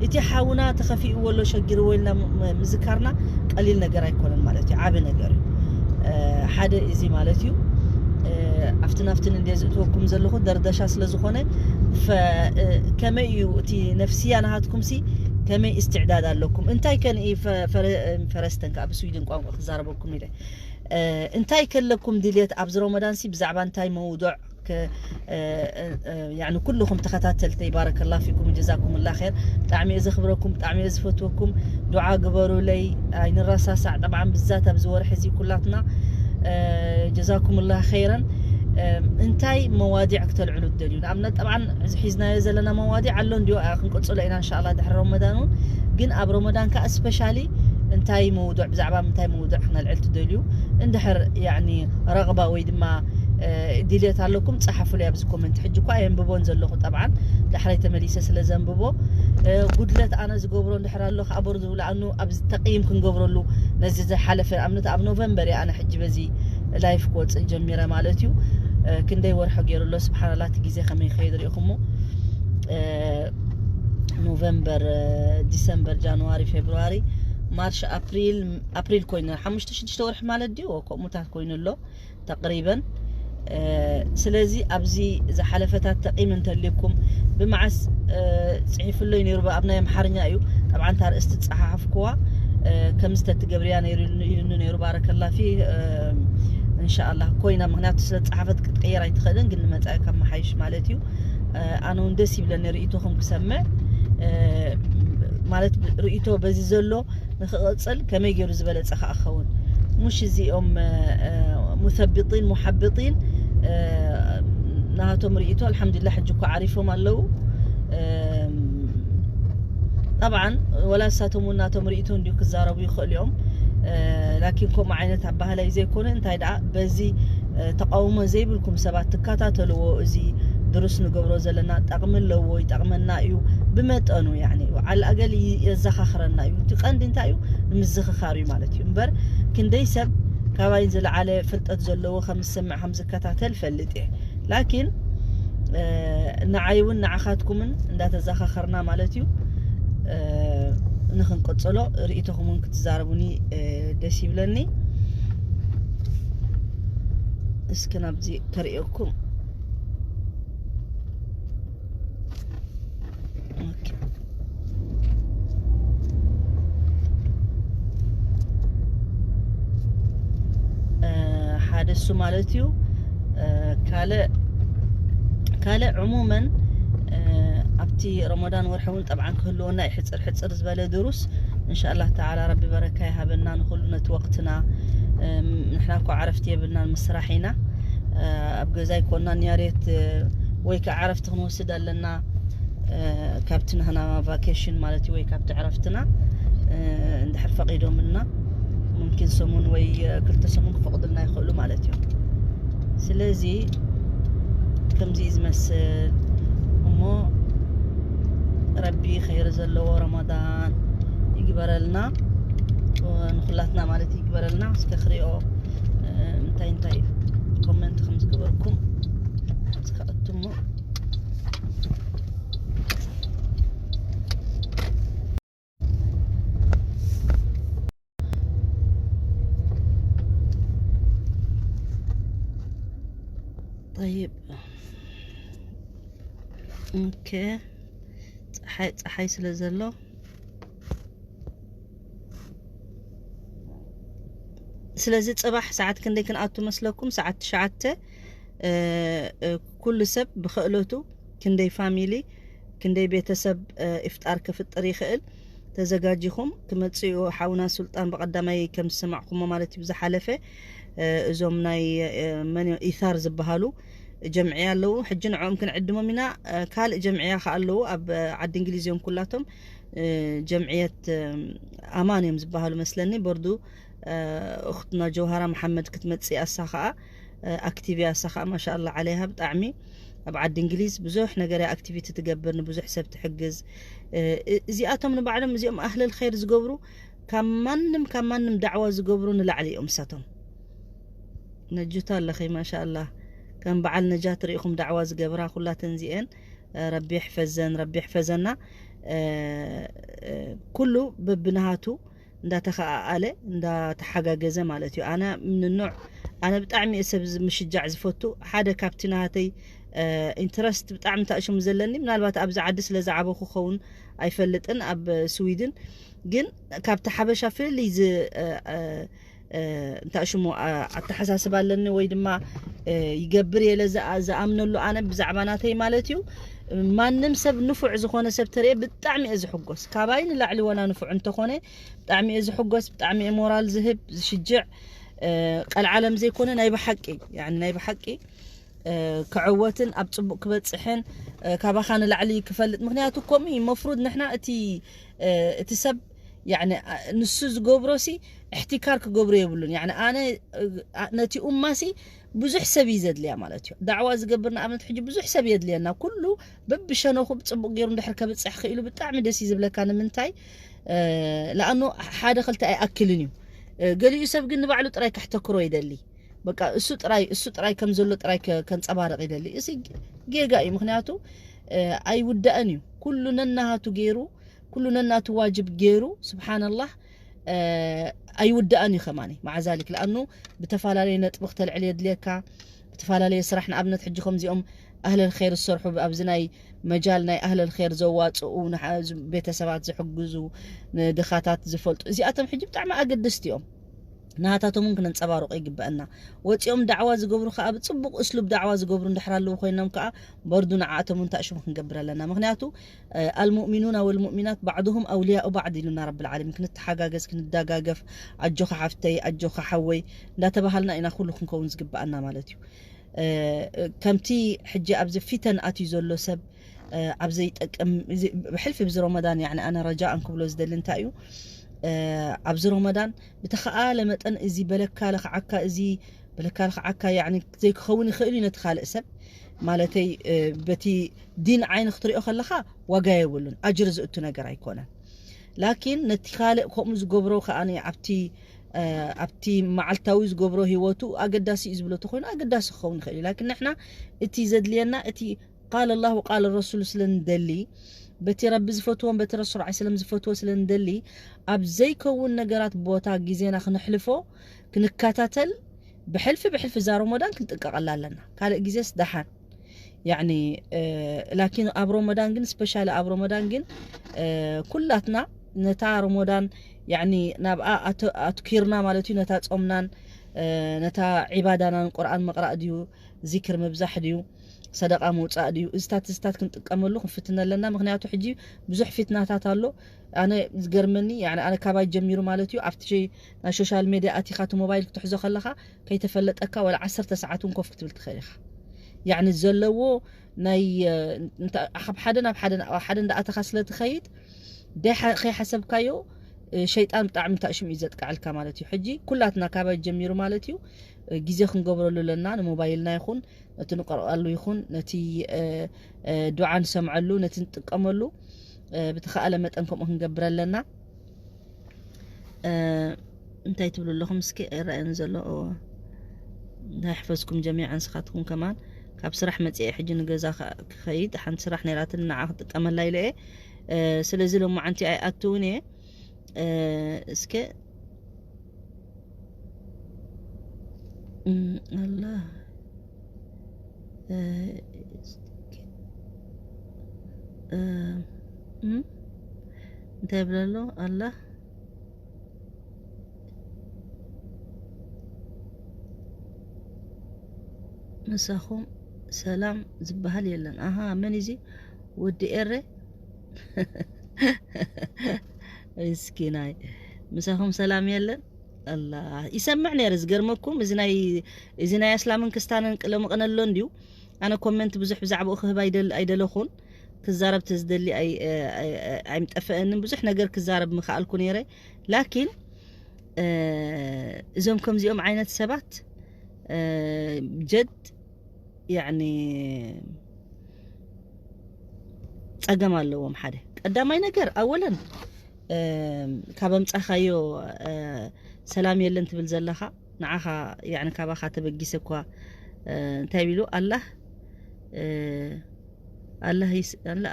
እቲ ሓውና ተኸፊእዎ ኣሎ ሸጊርዎ ኢልና ምዝካርና ቀሊል ነገር ኣይኮነን ማለት እዩ፣ ዓቢ ነገር እዩ። ሓደ እዚ ማለት እዩ። ኣብቲ ናፍትን እንደ ዝእትወኩም ዘለኹ ደርደሻ ስለ ዝኾነ፣ ከመይ እዩ እቲ ነፍስያ ናሃትኩም ሲ ከመይ እስትዕዳድ ኣለኩም? እንታይ ከን ፈረስተን ካብ ስዊድን ቋንቋ ክዛረበኩም ኢለ እንታይ ከለኩም ድልየት ኣብዚ ረመዳን ሲ ብዛዕባ እንታይ መውዱዕ ኩልኹም ተኸታተልተይ ባረከላ ፊኩም ጀዛኩም ላ ር። ብጣዕሚ እየ ዘኽብረኩም፣ ብጣዕሚ እየ ዝፈትወኩም። ዱዓ ግበሩለይ፣ ኣይንረሳሳዕ። ጠብዓን ብዛት ኣብዚ ወርሒ እዚ ኩላትና ጀዛኩም ላ ኸይረን። እንታይ መዋዲዕ ክተልዕሉ ትደልዩ? ንኣብነት ጠብዓን እዚ ሒዝናዮ ዘለና መዋዲዕ ኣሎ እንዲዮ ክንቅፅሎ ኢና እንሻላ ድሕሪ ረመዳን እውን። ግን ኣብ ረመዳን ከዓ ስፔሻሊ እንታይ መውዱዕ ብዛዕባ ምንታይ መውዱዕ ክነልዕል ትደልዩ? እንድሕር ያኒ ረቕባ ወይ ድማ ድልየት ኣለኩም ጸሓፉለይ ኣብዚ ኮመንት። ሕጂ እኳ የንብቦን ዘለኹ ጠብዓን ዳሕራይ ተመሊሰ ስለ ዘንብቦ ጉድለት ኣነ ዝገብሮ እንድሕር ኣሎ ከኣበሩ ዝብሉ ኣኑ ኣብዚ ተቕይም ክንገብረሉ ነዚ ዝሓለፈ ኣብነት ኣብ ኖቨምበር እየ ኣነ ሕጂ በዚ ላይፍ ክወፅእ ጀሚረ ማለት እዩ። ክንደይ ወርሒ ገይሩ ኣሎ ስብሓንላ እቲ ግዜ ከመይ ከይድ ሪኢኹሞ ኖቨምበር፣ ዲሰምበር፣ ጃንዋሪ፣ ፌብርዋሪ፣ ማርሽ፣ ኣፕሪል ኣፕሪል ኮይኑ ሓሙሽተ ሽዱሽተ ወርሒ ማለት ድዩ ከምኡታት ኮይኑ ኣሎ ተቅሪበን። ስለዚ ኣብዚ ዝሓለፈታት ተቂም እንተልኩም ብመዓስ ፅሒፍሎይ ነይሩ ኣብ ናይ ኣምሓርኛ እዩ። ጠብዓ እንታ ርእስቲ ዝፀሓሓፍኩዋ ከምዚ ተትገብርያ ነይሩ ኢሉኒ ነይሩ ባረከላ ፊ እንሻኣላ ኮይና ምክንያቱ ስለ ዝፀሓፈት ክትቀየር ኣይትኽእልን ግን ንመፃኢ ካብ መሓይሽ ማለት እዩ። ኣነ እውን ደስ ይብለኒ ርእይቶኹም ክሰምዕ ማለት ርእይቶ በዚ ዘሎ ንክቕፅል ከመይ ገይሩ ዝበለፀ ከዓ ክኸውን ሙሽ እዚኦም ሙሰብጢን ሙሓብጢን ናሃቶም ርእይቶ ኣልሓምዱላ ሕጂ እኳ ዓሪፎም ኣለዉ። ጠብዓን ወላ ንሳቶም እውን ናቶም ርእይቶ እንዲዩ ክዛረቡ ይኽእሉ እዮም። ላኪን ከምኡ ዓይነት ኣባህላይ ዘይኮነ እንታይ ደኣ በዚ ተቃውሞ ዘይብልኩም ሰባት ትከታተልዎ እዚ ድሩስ ንገብሮ ዘለና ጠቕሚ ኣለዎ ይጠቕመና እዩ ብመጠኑ ያኒ ዓል ኣገል የዘኻኽረና እዩ እቲ ቀንዲ እንታይ እዩ ንምዝኽኻር እዩ ማለት እዩ እምበር ክንደይ ሰብ ካባይ ዝለዓለ ፍልጠት ዘለዎ ከም ዝሰምዕ ከም ዝከታተል ፈልጥ እየ ላኪን ንዓይ እውን ንዓኻትኩምን እንዳተዘኻኸርና ማለት እዩ ንክንቀፅሎ ርእይቶኹም እውን ክትዛረቡኒ ደስ ይብለኒ እስኪ ናብዚ ከርእየኩም ሓደ እሱ ማለት እዩ ካልእ ካልእ ዕሙመን ኣብቲ ረመዳን ወርሒ እውን ጠብዓን ክህልወና እዩ ሕፅር ሕፅር ዝበለ ድሩስ እንሻላ ተዓላ ረቢ በረካ ይሃበና ንኩሉ ነቲ ወቅትና ንሕና እኮ ዓረፍቲ የብልናን ምስራሕ ኢና ኣብ ገዛ ይኮና ኒያሬት ወይ ከዓ ዓረፍቲ ክንወስድ ኣለና ካብቲ ናህና ቫኬሽን ማለት እዩ ወይ ካብቲ ዕረፍትና እንድሕር ፈቂዶምልና ሙምኪን ሰሙን ወይ ክልተ ሰሙን ክፈቅዱልና ይኽእሉ ማለት እዩ ስለዚ ከምዚ ዝመስል እሞ ረቢ ኸይሪ ዘለዎ ረመዳን ይግበረልና ንኩላትና ማለት ይግበረልና እስከ ክሪኦ እንታይ እንታይ ኮመንት ከም ዝገበርኩም ዝከኣቱሞ طيب اوكي ፀሓይ ፀሓይ ስለ ዘሎ ስለዚ ፅባሕ ሰዓት ክንደይ ክንኣቱ መስለኩም ሰዓት ትሽዓተ ኩሉ ሰብ ብክእለቱ ክንደይ ፋሚሊ ክንደይ ቤተሰብ ኢፍጣር ክፍጥር ይኽእል ተዘጋጂኹም ክመጽኡ ሓውና ሱልጣን ብቐዳማይ ከም ዝሰማዕኩሞ ማለት እዩ ብዝሓለፈ እዞም ናይ መን ኢሳር ዝበሃሉ ጀምዕያ ኣለዉ። ሕጂ ንዕኦም ክንዕድሞም ኢና። ካልእ ጀምዕያ ከኣ ኣለዉ ኣብ ዓዲ እንግሊዝ እዮም ኩላቶም። ጀምዕየት ኣማን እዮም ዝበሃሉ መስለኒ። በርዱ እኽትና ጀውሃራ መሓመድ ክትመጽእ ኣሳ ከኣ ኣክቲቭ እያ። ኣሳ ከኣ ማሻኣላ ዓለይሃ ብጣዕሚ ኣብ ዓዲ እንግሊዝ ብዙሕ ነገር እያ ኣክቲቪቲ ትገብር፣ ንብዙሕ ሰብ ትሕግዝ። እዚኣቶም ንባዕሎም እዚኦም ኣህለል ኸይር ዝገብሩ ካብ ማንም ካብ ማንም ዳዕዋ ዝገብሩ ንላዕሊ እዮም እሳቶም። ነጁታ ኣለኺ ማሻኣላ። ከም በዓል ነጃት ርኢኹም ዳዕዋ ዝገብራ ኩላተን እዚኤን ረቢ ይሕፈዘን፣ ረቢ ይሕፈዘና። ኩሉ በብናሃቱ እንዳተኸኣኣለ እንዳተሓጋገዘ ማለት እዩ። ኣነ ምንኖዕ ኣነ ብጣዕሚ እየ ሰብ ምሽጃዕ ዝፈቱ። ሓደ ካብቲ ናሃተይ ኢንትረስት ብጣዕሚ ታእሽሙ ዘለኒ ምናልባት ኣብዚ ዓዲ ስለ ዝዓበኹ ክኸውን ኣይፈልጥን ኣብ ስዊድን ግን ካብቲ ሓበሻ ፍልይ ዝ እንታይ ሽሙ ኣተሓሳስባ ኣለኒ ወይ ድማ ይገብር የለ ዝኣምነሉ ኣነ ብዛዕባ ናተይ ማለት እዩ። ማንም ሰብ ንፉዕ ዝኾነ ሰብ ተሪኤ ብጣዕሚ እየ ዝሕጎስ። ካባይ ንላዕሊ ወላ ንፉዕ እንተኾነ ብጣዕሚ እየ ዝሕጎስ። ብጣዕሚ እየ ሞራል ዝህብ ዝሽጅዕ። ቀልዓለም ዘይኮነ ናይ ብሓቂ ናይ ብሓቂ ክዕወትን ኣብ ፅቡቅ ክበፅሕን ካባኻ ንላዕሊ ክፈልጥ። ምክንያቱ ከምኡ እዩ መፍሩድ ንሕና እቲ እቲ ሰብ ንሱ ዝገብሮ ሲ እሕትካር ክገብሮ የብሉን። ኣነ ነቲ ኡማ ሲ ብዙሕ ሰብ እዩ ዘድልያ ማለት እዩ። ዳዕዋ ዝገብር ንኣብነት ሕጂ ብዙሕ ሰብ የድልየና። ኩሉ በብሸነኹ ብፅቡቅ ገይሩ እንድሕር ከብፅሕ ክኢሉ ብጣዕሚ ደስ እዩ ዝብለካ። ንምንታይ ለኣኖ ሓደ ክልተ ኣይኣክልን እዩ። ገሊኡ ሰብ ግን ንባዕሉ ጥራይ ከሕተክሮ ይደሊ። በቃ እሱ ጥራይ እሱ ጥራይ ከም ዘሎ ጥራይ ከንፀባርቕ ይደሊ። እዚ ጌጋ እዩ። ምክንያቱ ኣይውዳእን እዩ። ኩሉ ነናሃቱ ገይሩ ኩሉ ነናቱ ዋጅብ ገይሩ ስብሓንላህ ኣይውዳእን እዩ። ከማኒ ማዓዛሊክ ለኣኑ ብተፈላለየ ነጥቢ ክተልዕል የድልየካ። ብተፈላለየ ስራሕ ንኣብነት ሕጂ ከምዚኦም ኣህለል ኸይር ዝሰርሑ ኣብዚ ናይ መጃል ናይ ኣህለል ኸይር ዘዋፅኡ ቤተሰባት ዝሕግዙ ንድኻታት ዝፈልጡ እዚኣቶም ሕጂ ብጣዕሚ ኣገደስቲ እዮም። ናሃታቶም እውን ክነንፀባርቆ ይግበአና። ወፂኦም ዳዕዋ ዝገብሩ ከዓ ብፅቡቅ እስሉብ ዳዕዋ ዝገብሩ እንድሕር ኣለዉ ኮይኖም ከዓ በርዱ ንዓኣቶም እውን ታእሽሙ ክንገብር ኣለና። ምክንያቱ ኣልሙእሚኑና ወልሙእሚናት ባዕድሁም ኣውልያኡ ባዕድ ኢሉና ረብል ዓለሚን። ክንተሓጋገዝ ክንደጋገፍ ኣጆኻ ሓፍተይ ኣጆኻ ሓወይ እንዳተባሃልና ኢና ኩሉ ክንከውን ዝግበኣና ማለት እዩ። ከምቲ ሕጂ ኣብዚ ፊተን ኣትዩ ዘሎ ሰብ ኣብ ዘይጠቅም ብሕልፊ ብዚ ረመዳን ኣነ ረጃእን ክብሎ ዝደሊ እንታይ እዩ ኣብዚ ረመዳን ብተኸኣለ መጠን እዚ በለካ ለኽዓካ እዚ በለካ ለኽዓካ ዘይክኸውን ይኽእል እዩ ነቲ ካልእ ሰብ ማለተይ በቲ ዲን ዓይኒ ክትሪኦ ከለኻ ዋጋ የብሉን ኣጅር ዝእቱ ነገር ኣይኮነን። ላኪን ነቲ ካልእ ከምኡ ዝገብሮ ከኣ ኣብቲ ኣብቲ መዓልታዊ ዝገብሮ ህይወቱ ኣገዳሲ እዩ ዝብሎ ተኮይኑ ኣገዳሲ ክኸውን ይኽእል እዩ። ላኪን ንሕና እቲ ዘድልየና እቲ ቃል ኣላህ ወቃል ረሱል ስለ ንደሊ በቲ ረቢ ዝፈትዎን በቲ ረሱል ዓ ሰለም ዝፈትዎ ስለ ንደሊ ኣብ ዘይከውን ነገራት ቦታ ግዜና ክነሕልፎ ክንከታተል ብሕልፊ ብሕልፊ እዛ ሮሞዳን ክንጥንቀቐላ ኣለና። ካልእ ግዜስ ደሓን ያኒ ላኪን ኣብ ሮሞዳን ግን ስፔሻሊ ኣብ ሮሞዳን ግን ኩላትና ነታ ሮሞዳን ያኒ ናብኣ ኣትኪርና ማለት እዩ። ነታ ጾምናን ነታ ዒባዳናን ቁርኣን ምቕራእ ድዩ ዚክር ምብዛሕ ድዩ ሰደቃ ምውፃእ ድዩ እዚታት እዚታት ክንጥቀመሉ ክንፍትን ኣለና። ምክንያቱ ሕጂ ብዙሕ ፊትናታት ኣሎ። ኣነ ዝገርመኒ ኣነ ካባይ ጀሚሩ ማለት እዩ ኣብቲ ናይ ሶሻል ሜድያ ኣቲኻ እቲ ሞባይል ክትሕዞ ከለኻ ከይተፈለጠካ ወላ ዓሰርተ ሰዓት እውን ኮፍ ክትብል ትኽእል ኢኻ። ያኒ ዘለዎ ናይ ካብ ሓደ ናብ ሓደ ሓደ እንዳኣተኻ ስለ ትኸይድ ከይሓሰብካዮ ሸይጣን ብጣዕሚ ታእሽም እዩ ዘጥቃዕልካ ማለት እዩ። ሕጂ ኩላትና ካባይ ጀሚሩ ማለት እዩ ግዜ ክንገብረሉ ኣለና። ንሞባይልና ይኹን ነቲ ንቀርኣሉ ይኹን ነቲ ዱዓ ንሰምዐሉ ነቲ ንጥቀመሉ ብተኸኣለ መጠን ከምኡ ክንገብር ኣለና። እንታይ ትብሉ ኣለኹም? እስኪ ኣይረኣየን ዘሎ እንታይ ሕፈዝኩም ጀሚዓ ንስኻትኩም ከማን ካብ ስራሕ መፅአ ሕጂ ንገዛ ክኸይድ ሓንቲ ስራሕ ነይራትን ንዓ ክጥቀመላ ኢለ እየ። ስለዚ ሎማዓንቲ ኣይኣትውን እየ። እስከ ኣላ እንታይ ይብለ ኣሎ ኣላ ምሳኹም ሰላም ዝበሃል የለን። ኣሃ መን እዚ ወዲ ኤረ እስኪ ናይ ምሳኹም ሰላም የለን ኣላ። ይሰምዕ ነይረ። ዝገርመኩም እዚ ናይ እዚ ናይ ኣስላምን ክስታንን ቅለምቕነ ኣሎ እንድዩ። ኣነ ኮመንት ብዙሕ ብዛዕባኡ ክህብ ኣይደል ኣይደለኹን። ክዛረብ ተዝደሊ ኣይ ኣይምጠፈአንን። ብዙሕ ነገር ክዛረብ ምኽኣልኩ ነይረ። ላኪን እዞም ከምዚኦም ዓይነት ሰባት ጀድ ያኒ ጸገም ኣለዎም። ሓደ ቀዳማይ ነገር ኣወለን ካብ ኣምጻኻዮ ሰላም የለን ትብል ዘለኻ ንዓኻ ያኒ ካባኻ ተበጊሰ እኳ እንታይ ቢሉ ኣላህ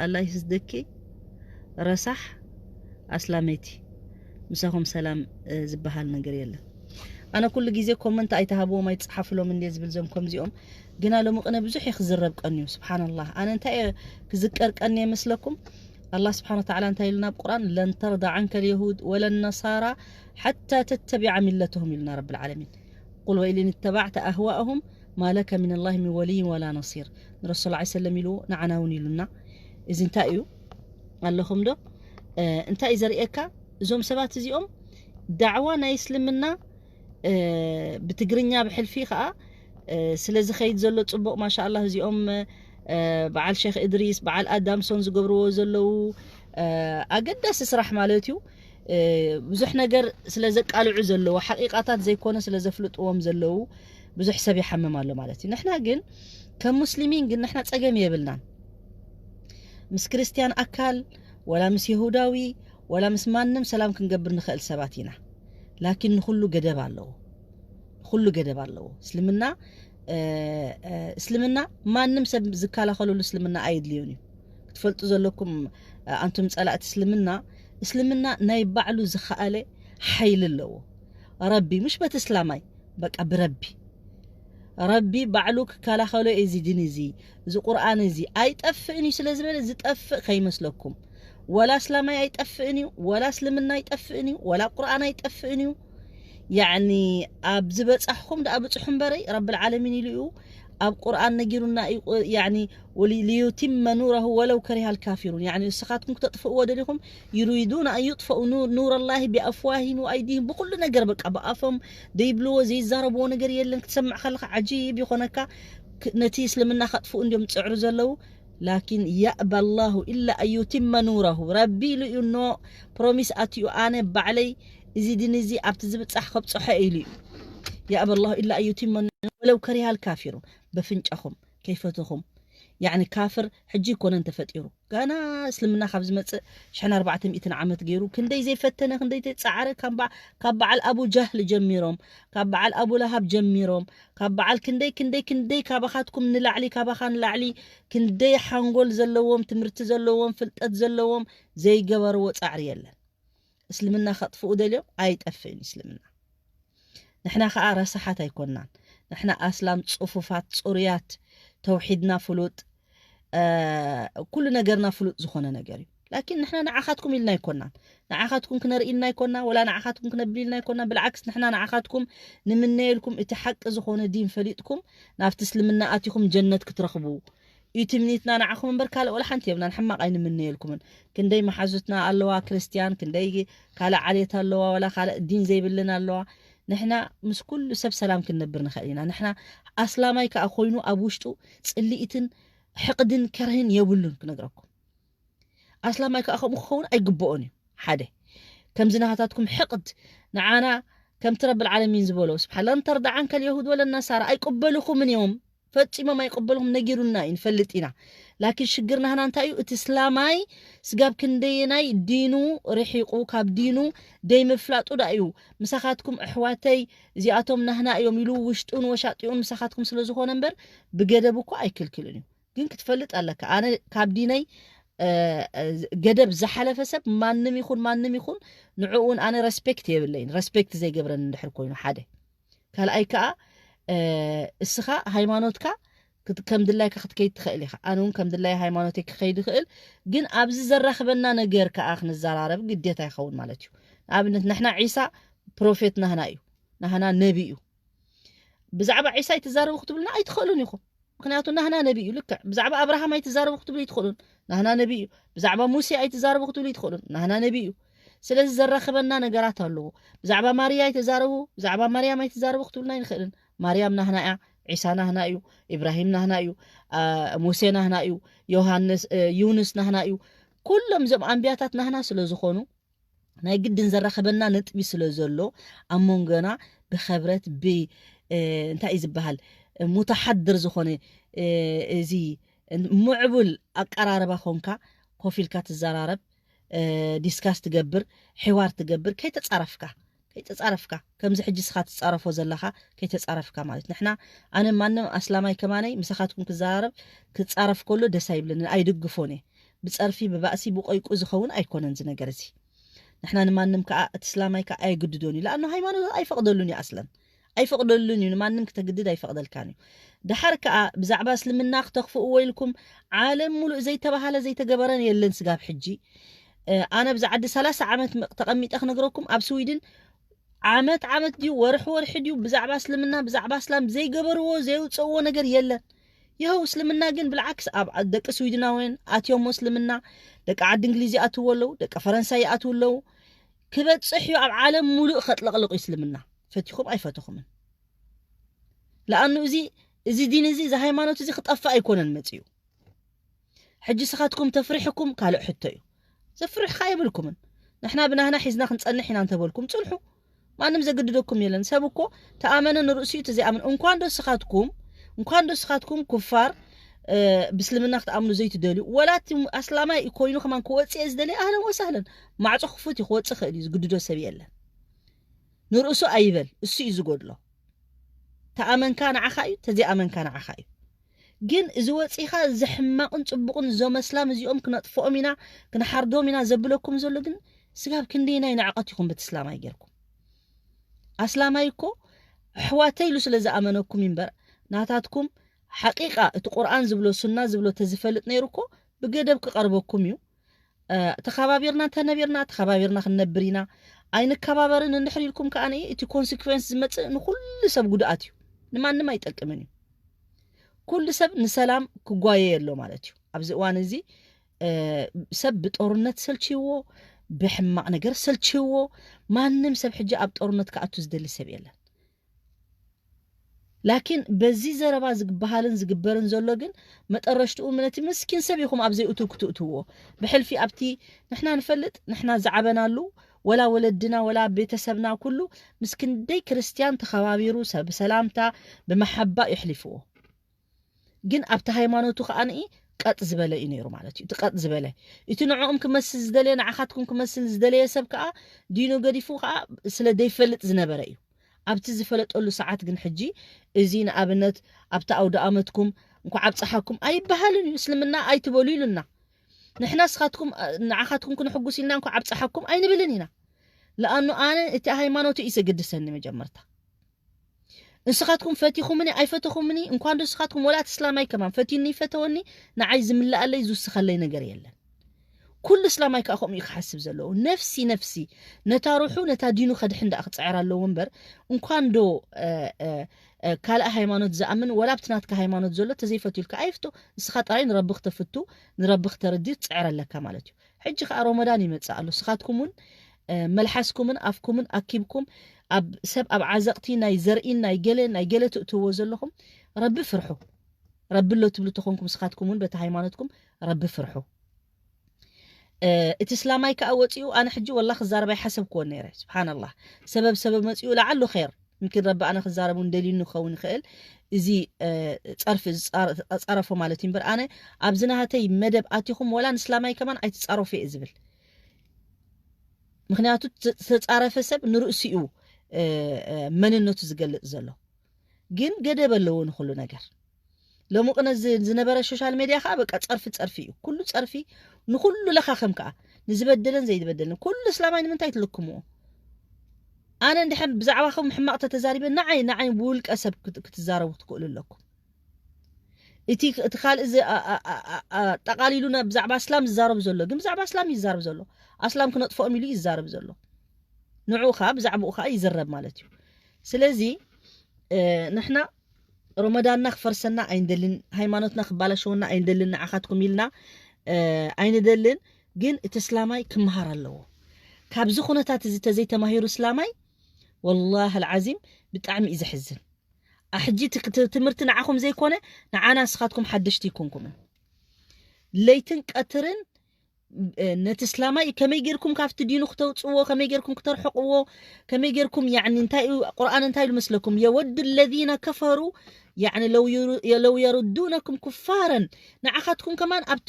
ኣላህ ይስደኪ ረሳሕ ኣስላመይቲ ምሳኹም ሰላም ዝበሃል ነገር የለን። ኣነ ኩሉ ግዜ ኮመንት ኣይተሃብዎም ኣይትጽሓፍሎም እንዴ ዝብል ዞም ከምዚኦም ግና ሎሚ ቅነ ብዙሕ እየ ክዝረብ ቀንዩ። ስብሓንላህ ኣነ እንታይ እየ ክዝቀር ቀንየ መስለኩም? ኣላህ ስብሓን ወተዓላ እንታይ ኢሉና ኣብ ቁርኣን? ለን ተርዳ ዓንከ ልየሁድ ወለን ነሳራ ሓታ ተተቢዓ ሚለተሁም ኢሉና ረብል ዓለሚን። ቁል ወኢን ተባዕተ ኣህዋእሁም ማለከ ሚን ላህ ሚን ወልይን ወላ ነሲር። ንረሱል ላ ሰለም ኢሉ ንዓና እውን ኢሉና። እዚ እንታይ እዩ ኣለኹም ዶ እንታይ እዩ ዘርእየካ? እዞም ሰባት እዚኦም ዳዕዋ ናይ እስልምና ብትግርኛ ብሕልፊ ከዓ ስለ ዝኸይድ ዘሎ ፅቡቕ ማሻ ኣላህ እዚኦም በዓል ሸክ እድሪስ በዓል ኣዳምሶን ዝገብርዎ ዘለዉ ኣገዳሲ ስራሕ ማለት እዩ። ብዙሕ ነገር ስለ ዘቃልዑ ዘለዉ ሓቂቃታት ዘይኮነ ስለ ዘፍልጥዎም ዘለዉ ብዙሕ ሰብ ይሓምም ኣሎ ማለት እዩ። ንሕና ግን ከም ሙስሊሚን ግን ንሕና ፀገም የብልናን። ምስ ክርስትያን ኣካል ወላ ምስ የሁዳዊ ወላ ምስ ማንም ሰላም ክንገብር ንኽእል ሰባት ኢና። ላኪን ንኹሉ ገደብ ኣለዎ። ንኹሉ ገደብ ኣለዎ። እስልምና እስልምና ማንም ሰብ ዝከላኸለሉ እስልምና ኣይድልዮን እዩ። ክትፈልጡ ዘለኩም ኣንቱም ጸላእቲ እስልምና፣ እስልምና ናይ ባዕሉ ዝኸኣለ ሓይሊ ኣለዎ። ረቢ ምሽ በቲ እስላማይ በቃ ብረቢ ረቢ ባዕሉ ክከላኸሎ እዚ ድን እዚ እዚ ቁርኣን እዚ ኣይጠፍእን እዩ ስለ ዝበለ ዝጠፍእ ከይመስለኩም። ወላ እስላማይ ኣይጠፍእን እዩ፣ ወላ እስልምና ኣይጠፍእን እዩ፣ ወላ ቁርኣን ኣይጠፍእን እዩ። ያዕኒ ኣብ ዝበጻሕኹም ደኣ ብጽሑ እምበረይ ረብል ዓለሚን ኢሉ እዩ ኣብ ቁርኣን ነጊሩና እዩ። ያዕኒ ሊዩቲመ ኑረሁ ወለው ከሪሃል ካፊሩን። ያዕኒ ንስኻትኩም ክተጥፍእዎ ደሊኹም يريدون أن يطفئوا نور الله بأفواههم وأيديهم ብኩሉ ነገር በቃ ብኣፎም ደይብልዎ ዘይዛረብዎ ነገር የለን። ክትሰምዕ ከለኻ ዓጂብ ይኾነካ። ነቲ እስልምና ከጥፍኡ እንዲዮም ዝፅዕሩ ዘለዉ። ላኪን يأبى الله إلا أن يتم نوره ረቢ ኢሉ እዩ ኖ ፕሮሚስ ኣትዩ ኣነ ባዕለይ እዚ ድን እዚ ኣብቲ ዝብፃሕ ከብፅሖ ኢሉ እዩ። يأبى الله إلا أن يتم نوره ولو كره الكافرون በፍንጫኹም ከይፈተኹም ያዕኒ ካፍር ሕጂ ይኮነን ተፈጢሩ ጋና እስልምና ካብ ዝመፅእ ሽሕን ኣርባዕተ ሚእትን ዓመት ገይሩ ክንደይ ዘይፈተነ ክንደይ ተፃዓረ ካብ በዓል ኣቡ ጃህል ጀሚሮም ካብ በዓል ኣቡ ለሃብ ጀሚሮም ካብ በዓል ክንደይ ክንደይ ክንደይ ካባኻትኩም ንላዕሊ ካባኻ ንላዕሊ ክንደይ ሓንጎል ዘለዎም ትምህርቲ ዘለዎም ፍልጠት ዘለዎም ዘይገበርዎ ፃዕሪ የለን። እስልምና ከጥፍኡ ደልዮም ኣይጠፍእን እስልምና። ንሕና ከዓ ረሳሓት ኣይኮናን። ንሕና ኣስላም ፅፉፋት ፅሩያት ተውሒድና ፍሉጥ ኩሉ ነገርና ፍሉጥ ዝኾነ ነገር እዩ። ላኪን ንሕና ንዓኻትኩም ኢልና ኣይኮናን። ንዓኻትኩም ክነርኢ ኢልና ኣይኮና ወላ ንዓኻትኩም ክነብል ኢልና ኣይኮና። ብልዓክስ ንሕና ንዓኻትኩም ንምነየልኩም እቲ ሓቂ ዝኾነ ዲን ፈሊጥኩም ናብቲ እስልምና ኣቲኹም ጀነት ክትረኽቡ እዩ ትምኒትና ንዓኹም እምበር ካልእ ወላ ሓንቲ የብልናን። ሕማቕ ኣይንምነየልኩምን። ክንደይ መሓዙትና ኣለዋ ክርስትያን፣ ክንደይ ካልእ ዓሌት ኣለዋ፣ ወላ ካልእ ዲን ዘይብልን ኣለዋ። ንሕና ምስ ኩሉ ሰብ ሰላም ክንነብር ንኽእል ኢና። ንሕና ኣስላማይ ከኣ ኮይኑ ኣብ ውሽጡ ጽልኢትን ሕቕድን ከርህን የብሉን ክነግረኩም። ኣስላማይ ከኣ ከምኡ ክኸውን ኣይግብኦን እዩ። ሓደ ከምዚ ናሃታትኩም ሕቕድ ንዓና ከምቲ ረብል ዓለሚን ዝበሎ ስብሓን ለን ተርዳ ዓንከ ልየሁድ ወለ ነሳራ ኣይቅበልኹምን እዮም። ፈጺሞም ኣይቅበልኹም ነጊሩና እዩ ንፈልጥ ኢና። ላኪን ሽግር ናህና እንታይ እዩ? እቲ እስላማይ ስጋብ ክንደየናይ ዲኑ ርሒቑ ካብ ዲኑ ደይምፍላጡ ዳ እዩ። ምሳኻትኩም ኣሕዋተይ እዚኣቶም ናህና እዮም ኢሉ ውሽጡን ወሻጢኡን ምሳኻትኩም ስለ ዝኾነ እምበር ብገደብ እኮ ኣይክልክልን እዩ። ግን ክትፈልጥ ኣለካ ኣነ ካብ ዲነይ ገደብ ዝሓለፈ ሰብ ማንም ይኹን ማንም ይኹን ንዕኡን ኣነ ረስፔክት የብለይን። ረስፔክት ዘይገብረኒ እንድሕር ኮይኑ ሓደ ካልኣይ ከዓ እስኻ ሃይማኖትካ ከም ድላይካ ክትከይድ ትኽእል ኢኻ። ኣነ እውን ከም ድላይ ሃይማኖተይ ክኸይድ ይኽእል። ግን ኣብዚ ዘራኽበና ነገር ከዓ ክንዘራረብ ግዴታ ይኸውን ማለት እዩ። ንኣብነት ንሕና ዒሳ ፕሮፌት ናህና እዩ። ናህና ነቢ እዩ። ብዛዕባ ዒሳ ኣይትዛረቡ ክትብሉና ኣይትኽእሉን ኢኹም። ምክንያቱ ናህና ነቢ እዩ። ልክዕ ብዛዕባ ኣብርሃም ኣይትዛረቡ ክትብሉ ይትኽእሉን። ናህና ነቢ እዩ። ብዛዕባ ሙሴ ኣይትዛረቡ ክትብሉ ይትኽእሉን። ናህና ነቢ እዩ። ስለዚ ዘራኽበና ነገራት ኣለዎ። ብዛዕባ ማርያ ኣይተዛረቡ፣ ብዛዕባ ማርያም ኣይተዛረቡ ክትብልና ኣይንኽእልን። ማርያም ናህና እያ፣ ዒሳ ናህና እዩ፣ ኢብራሂም ናህና እዩ፣ ሙሴ ናህና እዩ፣ ዮሃንስ ዩንስ ናህና እዩ። ኩሎም እዞም ኣንብያታት ናህና ስለ ዝኾኑ ናይ ግድን ዘራኽበና ነጥቢ ስለ ዘሎ ኣብ መንጎና ብኸብረት ብ እንታይ እዩ ዝበሃል፣ ሙተሓድር ዝኾነ፣ እዚ ምዕቡል ኣቀራርባ ኾንካ ኮፍ ኢልካ ትዘራረብ፣ ዲስካስ ትገብር፣ ሕዋር ትገብር፣ ከይተጻረፍካ ከይተጻረፍካ ከምዚ ሕጂ ስኻ ትጻረፎ ዘለኻ ከይተጻረፍካ ማለት። ንሕና ኣነ ማንም ኣስላማይ ከማነይ ምሳኻትኩም ክዘራረብ ክጻረፍ ከሎ ደስ ኣይብለንን፣ ኣይድግፎን እየ። ብጸርፊ ብባእሲ ብቆይቁ ዝኸውን ኣይኮነን እዚ ነገር እዚ። ንሕና ንማንም ከዓ እቲ እስላማይ ከዓ ኣይግድዶን እዩ። ለኣኑ ሃይማኖት ኣይፈቕደሉን እዩ ኣስለን። ኣይፈቕደሉን እዩ፣ ንማንም ክተግድድ ኣይፈቕደልካን እዩ። ደሓር ከዓ ብዛዕባ እስልምና ክተኽፍእዎ ኢልኩም ዓለም ሙሉእ ዘይተባሃለ ዘይተገበረን የለን ስጋብ ሕጂ። ኣነ ብዛ ዓዲ ሰላሳ ዓመት ተቐሚጠ ክነግረኩም ኣብ ስዊድን ዓመት ዓመት ድዩ ወርሒ ወርሒ ድዩ ብዛዕባ እስልምና ብዛዕባ እስላም ዘይገበርዎ ዘየውፀእዎ ነገር የለን። ይኸው እስልምና ግን ብልዓክስ ኣብ ደቂ ስዊድናውያን ኣትዮም እስልምና፣ ደቂ ዓዲ እንግሊዝ ይኣትዎ ኣለዉ፣ ደቂ ፈረንሳ ይኣትዉ ኣለዉ። ክበፅሕ እዩ ኣብ ዓለም ሙሉእ ከጥለቕልቕ እዩ እስልምና። ፈቲኹም ኣይፈተኹምን። ለኣኑ እዚ እዚ ዲን እዚ እዚ ሃይማኖት እዚ ክጠፍእ ኣይኮነን መፅዩ። ሕጂ ስኻትኩም ተፍሪሕኩም ካልእ ሕቶ እዩ። ዘፍርሕካ የብልኩምን። ንሕና ብናህና ሒዝና ክንፀንሕ ኢና እንተበልኩም ፅንሑ። ማንም ዘግድደኩም የለን። ሰብ እኮ ተኣመነ ንርእሱ እዩ ተዘይኣምን። እንኳን ዶ ስኻትኩም እንኳን ዶ ስኻትኩም ኩፋር ብእስልምና ክትኣምኑ ዘይትደልዩ ወላ እቲ ኣስላማይ ኮይኑ ከማን ክወፅእ ዝደለየ ኣህለን ወሳህለን። ማዕፆ ክፉት እዩ፣ ክወፅእ ክእል እዩ፣ ዝግድዶ ሰብ የለን። ንርእሱ ኣይበል፣ እሱ እዩ ዝጎድሎ። ተኣመንካ ንዓኻ እዩ፣ ተዘይኣመንካ ንዓኻ እዩ። ግን እዚ ወፂኻ እዚ ሕማቕን ፅቡቕን እዞም ኣስላም እዚኦም ክነጥፍኦም ኢና ክንሓርዶም ኢና ዘብለኩም ዘሎ ግን ስጋብ ክንደይናይ ንዕቐት ኢኹም በቲ እስላማይ ጌርኩም። ኣስላማይ እኮ ኣሕዋተይ ኢሉ ስለ ዝኣመነኩም እምበር ናታትኩም ሓቂቃ እቲ ቁርኣን ዝብሎ ሱና ዝብሎ ተዝፈልጥ ነይሩ እኮ ብገደብ ክቐርበኩም እዩ። ተኸባቢርና እንተነቢርና ተኸባቢርና ክንነብር ኢና። ኣይንከባበርን እንድሕር ኢልኩም ከዓ እቲ ኮንስኩዌንስ ዝመፅእ ንኩሉ ሰብ ጉድኣት እዩ፣ ንማንም ኣይጠቅምን እዩ። ኩሉ ሰብ ንሰላም ክጓየ ኣሎ ማለት እዩ። ኣብዚ እዋን እዚ ሰብ ብጦርነት ሰልችዎ፣ ብሕማቕ ነገር ሰልችዎ። ማንም ሰብ ሕጂ ኣብ ጦርነት ክኣቱ ዝደሊ ሰብ የለን። ላኪን በዚ ዘረባ ዝግበሃልን ዝግበርን ዘሎ ግን መጠረሽትኡ ነቲ ምስኪን ሰብ ኢኹም ኣብ ዘይእትው ክትእትዎ። ብሕልፊ ኣብቲ ንሕና ንፈልጥ ንሕና ዝዓበናሉ ወላ ወለድና ወላ ቤተሰብና ኩሉ ምስ ክንደይ ክርስትያን ተኸባቢሩ ሰብ ሰላምታ ብመሓባ የሕሊፍዎ። ግን ኣብቲ ሃይማኖቱ ከዓ ንኢ ቀጥ ዝበለ እዩ ነይሩ ማለት እዩ። እቲ ቀጥ ዝበለ እቲ ንዕኦም ክመስል ዝደለየ ንዓኻትኩም ክመስል ዝደለየ ሰብ ከዓ ዲኑ ገዲፉ ከዓ ስለ ዘይፈልጥ ዝነበረ እዩ። ኣብቲ ዝፈለጠሉ ሰዓት ግን ሕጂ እዚ ንኣብነት ኣብቲ ኣውደ ኣመትኩም እንኳዕ ኣብፀሓኩም ኣይበሃልን እዩ። እስልምና ኣይትበሉ ኢሉና። ንሕና ስኻትኩም ንዓኻትኩም ክንሕጉስ ኢልና እንኳዕ ኣብፀሓኩም ኣይንብልን ኢና። ለኣኑ ኣነ እቲ ሃይማኖቱ እዩ ዘገድሰኒ መጀመርታ። ንስኻትኩም ፈቲኹምኒ ኣይፈተኹምኒ እንኳን ዶ ንስኻትኩም ወላ እቲ እስላማይ ከማን ፈትዩኒ ይፈተወኒ ንዓይ ዝምልኣለይ ዝውስኸለይ ነገር የለን። ኩሉ እስላማይ ከዓ ከምኡ እዩ ክሓስብ ዘለዎ። ነፍሲ ነፍሲ ነታ ሩሑ ነታ ዲኑ ከድሕን ደኣ ክፅዕር ኣለዎ እምበር እንኳን ዶ ካልእ ሃይማኖት ዝኣምን ወላ ኣብቲ ናትካ ሃይማኖት ዘሎ ተዘይፈትዩልካ ኣይፍቶ። ንስኻ ጥራይ ንረቢ ክተፍቱ ንረቢ ክተርዲ ትፅዕር ኣለካ ማለት እዩ። ሕጂ ከዓ ሮመዳን ይመፅእ ኣሎ። ንስኻትኩም እውን መልሓስኩምን ኣፍኩምን ኣኪብኩም ኣብ ሰብ ኣብ ዓዘቕቲ ናይ ዘርኢን ናይ ገለ ናይ ገለ ትእትዎ ዘለኹም ረቢ ፍርሑ። ረቢ ኣሎ ትብሉ ተኾንኩም ንስኻትኩም እውን በቲ ሃይማኖትኩም ረቢ ፍርሑ። እቲ እስላማይ ከዓ ወፂኡ ኣነ ሕጂ ወላ ክዛረብ ኣይሓሰብክዎን ነይረ። ስብሓንላህ ሰበብ ሰበብ መፂኡ ለዓሉ ኸይር ምክን ረቢ ኣነ ክዛረብ እውን ደልዩኒ ክኸውን ይኽእል። እዚ ፀርፊ ዝፃረፎ ማለት እዩ እምበር ኣነ ኣብዚ ናሃተይ መደብ ኣቲኹም ወላ ንስላማይ ከማን ኣይትፃረፉ እየ ዝብል። ምክንያቱ ዝተፃረፈ ሰብ ንርእሲኡ መንነቱ ዝገልፅ ዘሎ ግን ገደብ ኣለዎ ንኩሉ ነገር። ሎሚ ቅነ ዝነበረ ሶሻል ሜድያ ከዓ በቃ ፀርፊ ፀርፊ እዩ። ኩሉ ፀርፊ ንኩሉ ለኻኸም ከዓ ንዝበደለን ዘይበደለን ኩሉ እስላማይ ንምንታይ ትልክምዎ? ኣነ እንድሕር ብዛዕባኹም ሕማቕ ተተዛሪበ ንዓይ ንዓይ ብውልቀ ሰብ ክትዛረቡ ትክእሉ ኣለኩም። እቲ እቲ ካልእ ጠቃሊሉ ብዛዕባ እስላም ዝዛረብ ዘሎ ግን ብዛዕባ እስላም ይዛረብ ዘሎ ኣስላም ክነጥፍኦም ኢሉ ይዛረብ ዘሎ ንዑ ከዓ ብዛዕባኡ ከዓ ይዝረብ ማለት እዩ። ስለዚ ንሕና ሮመዳንና ክፈርሰና ኣይንደልን፣ ሃይማኖትና ክባላሸወና ኣይንደልን፣ ንዓኻትኩም ኢልና ኣይንደልን። ግን እቲ እስላማይ ክመሃር ኣለዎ። ካብዚ ኩነታት እዚ ተዘይተማሂሩ እስላማይ፣ ወላሂ ኣልዓዚም ብጣዕሚ እዩ ዘሕዝን። ኣሕጂ ትምህርቲ ንዓኹም ዘይኮነ፣ ንዓና ንስኻትኩም ሓደሽቲ ይኮንኩምን። ለይትን ቀትርን ነቲ እስላማይ ከመይ ጌርኩም ካብቲ ዲኑ ክተውፅዎ፣ ከመይ ጌርኩም ክተርሕቕዎ፣ ከመይ ጌርኩም ያኒ እንታይ እዩ ቁርኣን እንታይ ኢሉ መስለኩም? የወዱ ለዚነ ከፈሩ ያኒ ለው የሩዱነኩም ኩፋረን፣ ንዓኻትኩም ከማን ኣብቲ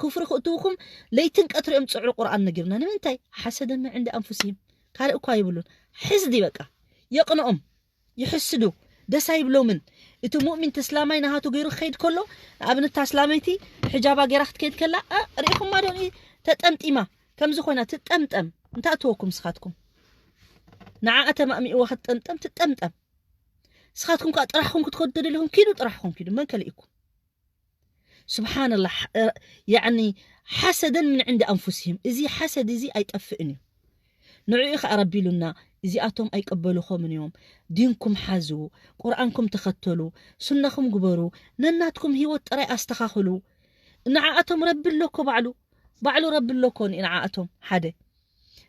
ኩፍሪ ክእትውኩም ለይትን ቀትሪ እዮም ፅዕሩ ቁርኣን ነጊሩና። ንምንታይ? ሓሰደን ምን ዕንዲ ኣንፉሲሂም፣ ካልእ እኳ ይብሉን። ሕስዲ በቃ የቕንኦም፣ ይሕስዱ፣ ደስ ኣይብሎምን። እቲ ሙእሚን ተስላማይ ናሃቱ ገይሩ ክኸይድ ከሎ፣ ንኣብነት ታስላመይቲ ሕጃባ ገይራ ክትከይድ ከላ፣ እ፣ ርኢኹማ ዶ? ተጠምጢማ ከምዚ ኮይና ትጠምጠም። እንታይ ኣተወኩም ንስኻትኩም? ንዓኣ ተማእሚእዋ ክትጠምጠም ትጠምጠም። ንስኻትኩም ከዓ ጥራሕኹም ክትከዱ ተደሊኹም ኪዱ፣ ጥራሕኹም ኪዱ። መን ከልኢኩም? ስብሓንላህ። ያዕኒ ሓሰደን ምን ዕንዲ ኣንፉሲሂም፣ እዚ ሓሰድ እዚ ኣይጠፍእን እዩ። ንዕኡ ኸዓ ረቢ ኢሉና፣ እዚኣቶም ኣይቀበሉኹምን እዮም። ዲንኩም ሓዙ፣ ቁርኣንኩም ተኸተሉ፣ ሱናኹም ግበሩ፣ ነናትኩም ህይወት ጥራይ ኣስተኻኽሉ። ንዓኣቶም ረቢ ኣለኮ ባዕሉ፣ ባዕሉ ረቢ ኣለኮ ንዓኣቶም ሓደ።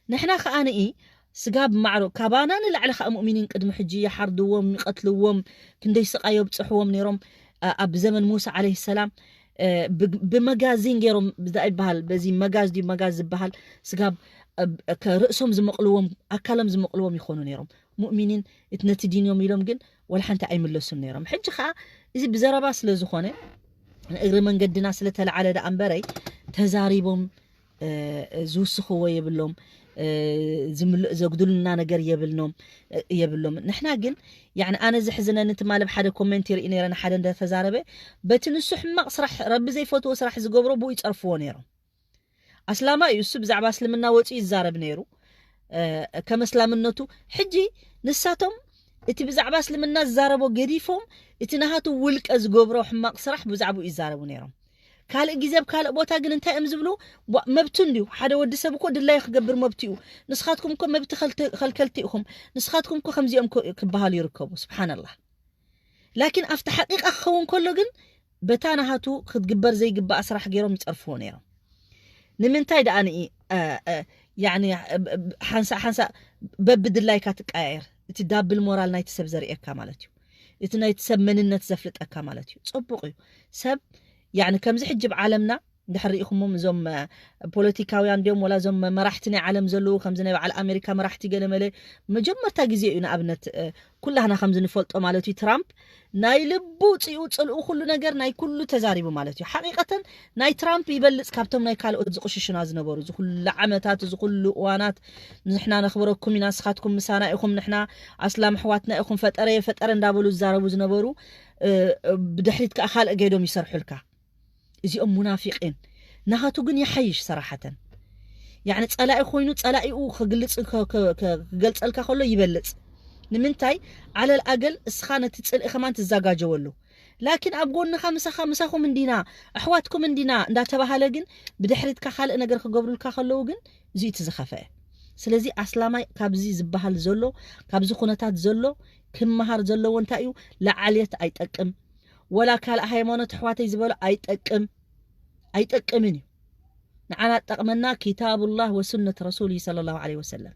ንሕና ኸዓ ንኢ ስጋብ ማዕሮ ካባና ንላዕሊ ኸዓ ሙእሚኒን ቅድሚ ሕጂ ይሓርድዎም፣ ይቐትልዎም፣ ክንደይ ስቓይ የብፅሕዎም ነይሮም። ኣብ ዘመን ሙሳ ዓለይሂ ሰላም ብመጋዚን ገይሮም ይበሃል፣ በዚ መጋዝ ድዩ መጋዝ ዝበሃል ስጋብ ርእሶም ዝመቕልዎም፣ ኣካሎም ዝመቕልዎም ይኾኑ ነይሮም። ሙእሚኒን እቲ ነቲ ዲን እዮም ኢሎም ግን ወላ ሓንቲ ኣይምለሱን ነይሮም። ሕጂ ኸዓ እዚ ብዘረባ ስለ ዝኾነ፣ ንእግሪ መንገድና ስለተለዓለ ደኣ እምበረይ፣ ተዛሪቦም ዝውስኽዎ የብሎም፣ ዘጉድሉና ነገር የብልኖም፣ የብሎም። ንሕና ግን ያኒ ኣነ ዘሕዝነኒ ትማሊ ኣብ ሓደ ኮሜንት ይርኢ ነይረ፣ ንሓደ እንዳተዛረበ በቲ ንሱ ሕማቕ ስራሕ፣ ረቢ ዘይፈትዎ ስራሕ ዝገብሮ ብኡ ይጸርፍዎ ነይሮም። ኣስላማይ እዩ እሱ፣ ብዛዕባ እስልምና ወጺኡ ይዛረብ ነይሩ ከም እስላምነቱ። ሕጂ ንሳቶም እቲ ብዛዕባ እስልምና ዝዛረቦ ገዲፎም እቲ ናሃቱ ውልቀ ዝገብሮ ሕማቕ ስራሕ ብዛዕባኡ ይዛረቡ ነይሮም። ካልእ ግዜ ኣብ ካልእ ቦታ ግን እንታይ እዮም ዝብሉ? መብቱ እንድዩ። ሓደ ወዲ ሰብ እኮ ድላዩ ክገብር መብቱ እዩ። ንስኻትኩም እኮ መብቲ ከልከልቲ ኢኹም፣ ንስኻትኩም እኮ ከምዚኦም ክበሃሉ ይርከቡ። ስብሓንላህ። ላኪን ኣብቲ ሓቂቃ ክኸውን ከሎ ግን በታ ናሃቱ ክትግበር ዘይግባእ ስራሕ ገይሮም ይፀርፍዎ ነይሮም። ንምንታይ ደኣ ንኢ ያኒ ሓንሳእ ሓንሳእ በብድላይካ ትቀያየር? እቲ ዳብል ሞራል ናይቲ ሰብ ዘርእየካ ማለት እዩ። እቲ ናይቲ ሰብ መንነት ዘፍልጠካ ማለት እዩ። ፅቡቕ እዩ። ሰብ ያኒ ከምዚ ሕጂ ኣብ ዓለምና እንድሕር ርኢኹሞም እዞም ፖለቲካውያን ድዮም ወላ እዞም መራሕቲ ናይ ዓለም ዘለዉ ከምዚ ናይ በዓል ኣሜሪካ መራሕቲ ገለመለ መጀመርታ ግዜ እዩ ንኣብነት ኩላህና ከምዚ ንፈልጦ ማለት እዩ ትራምፕ ናይ ልቡ ውፅኡ ፅልኡ ኩሉ ነገር ናይ ኩሉ ተዛሪቡ ማለት እዩ። ሓቂቀተን ናይ ትራምፕ ይበልፅ ካብቶም ናይ ካልኦት ዝቕሽሽና ዝነበሩ እዚ ኩሉ ዓመታት እዚ ኩሉ እዋናት ንሕና ነኽብረኩም ኢና ንስኻትኩም ምሳና ኢኹም ንሕና ኣስላም ኣሕዋትና ኢኹም ፈጠረ የፈጠረ እንዳበሉ ዝዛረቡ ዝነበሩ ብድሕሪት ከዓ ካልእ ገይዶም ይሰርሑልካ። እዚኦም ሙናፊቂን ናሃቱ ግን ይሓይሽ ሰራሓተን ያኒ ፀላኢ ኮይኑ ፀላኢኡ ክገልፀልካ ከሎ ይበልፅ። ንምንታይ ዓለል ኣገል እስኻ ነቲ ፅልኢ ከማን ትዘጋጀወሉ ላኪን ኣብ ጎንኻ ምሳኻ ምሳኹም እንዲና ኣሕዋትኩም እንዲና እንዳተባሃለ ግን ብድሕሪትካ ካልእ ነገር ክገብሩልካ ከለዉ ግን እዚ እቲ ዝኸፈአ። ስለዚ ኣስላማይ ካብዚ ዝበሃል ዘሎ ካብዚ ኩነታት ዘሎ ክመሃር ዘለዎ እንታይ እዩ? ለዓልየት ኣይጠቅም ወላ ካልእ ሃይማኖት ኣሕዋተይ ዝበሎ ኣይጠቅም ኣይጠቅምን እዩ። ንዓና ጠቕመና ኪታቡላህ ወሱነት ረሱሊ ሰለላሁ ዐለይሂ ወሰለም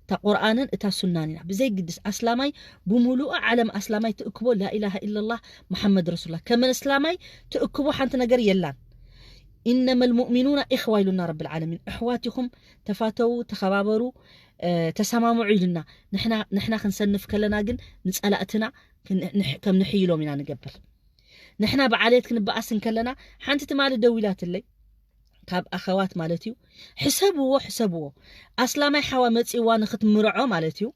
እታ ቁርኣንን እታ ሱናን ኢና ብዘይ ግድስ ኣስላማይ ብሙሉእ ዓለም ኣስላማይ ትእክቦ ላኢላሃ ኢለላህ መሓመድ ረሱሉላህ ከመን ኣስላማይ ትእክቦ ሓንቲ ነገር የላን። ኢነመል ሙእሚኑና ኢኽዋ ኢሉና ረብል ዓለሚን። ኣሕዋት ኢኹም፣ ተፋተዉ፣ ተኸባበሩ፣ ተሰማምዑ ኢሉና። ንሕና ክንሰንፍ ከለና ግን ንጸላእትና ከም ንሕይሎም ኢና ንገብር። ንሕና ብዓሌት ክንበኣስ እንከለና ሓንቲ ትማሊ ደዊላትለይ ካብ ኣኸዋት ማለት እዩ። ሕሰብዎ ሕሰብዎ ኣስላማይ ሓዋ መጺዋ ንክትምርዖ ማለት እዩ።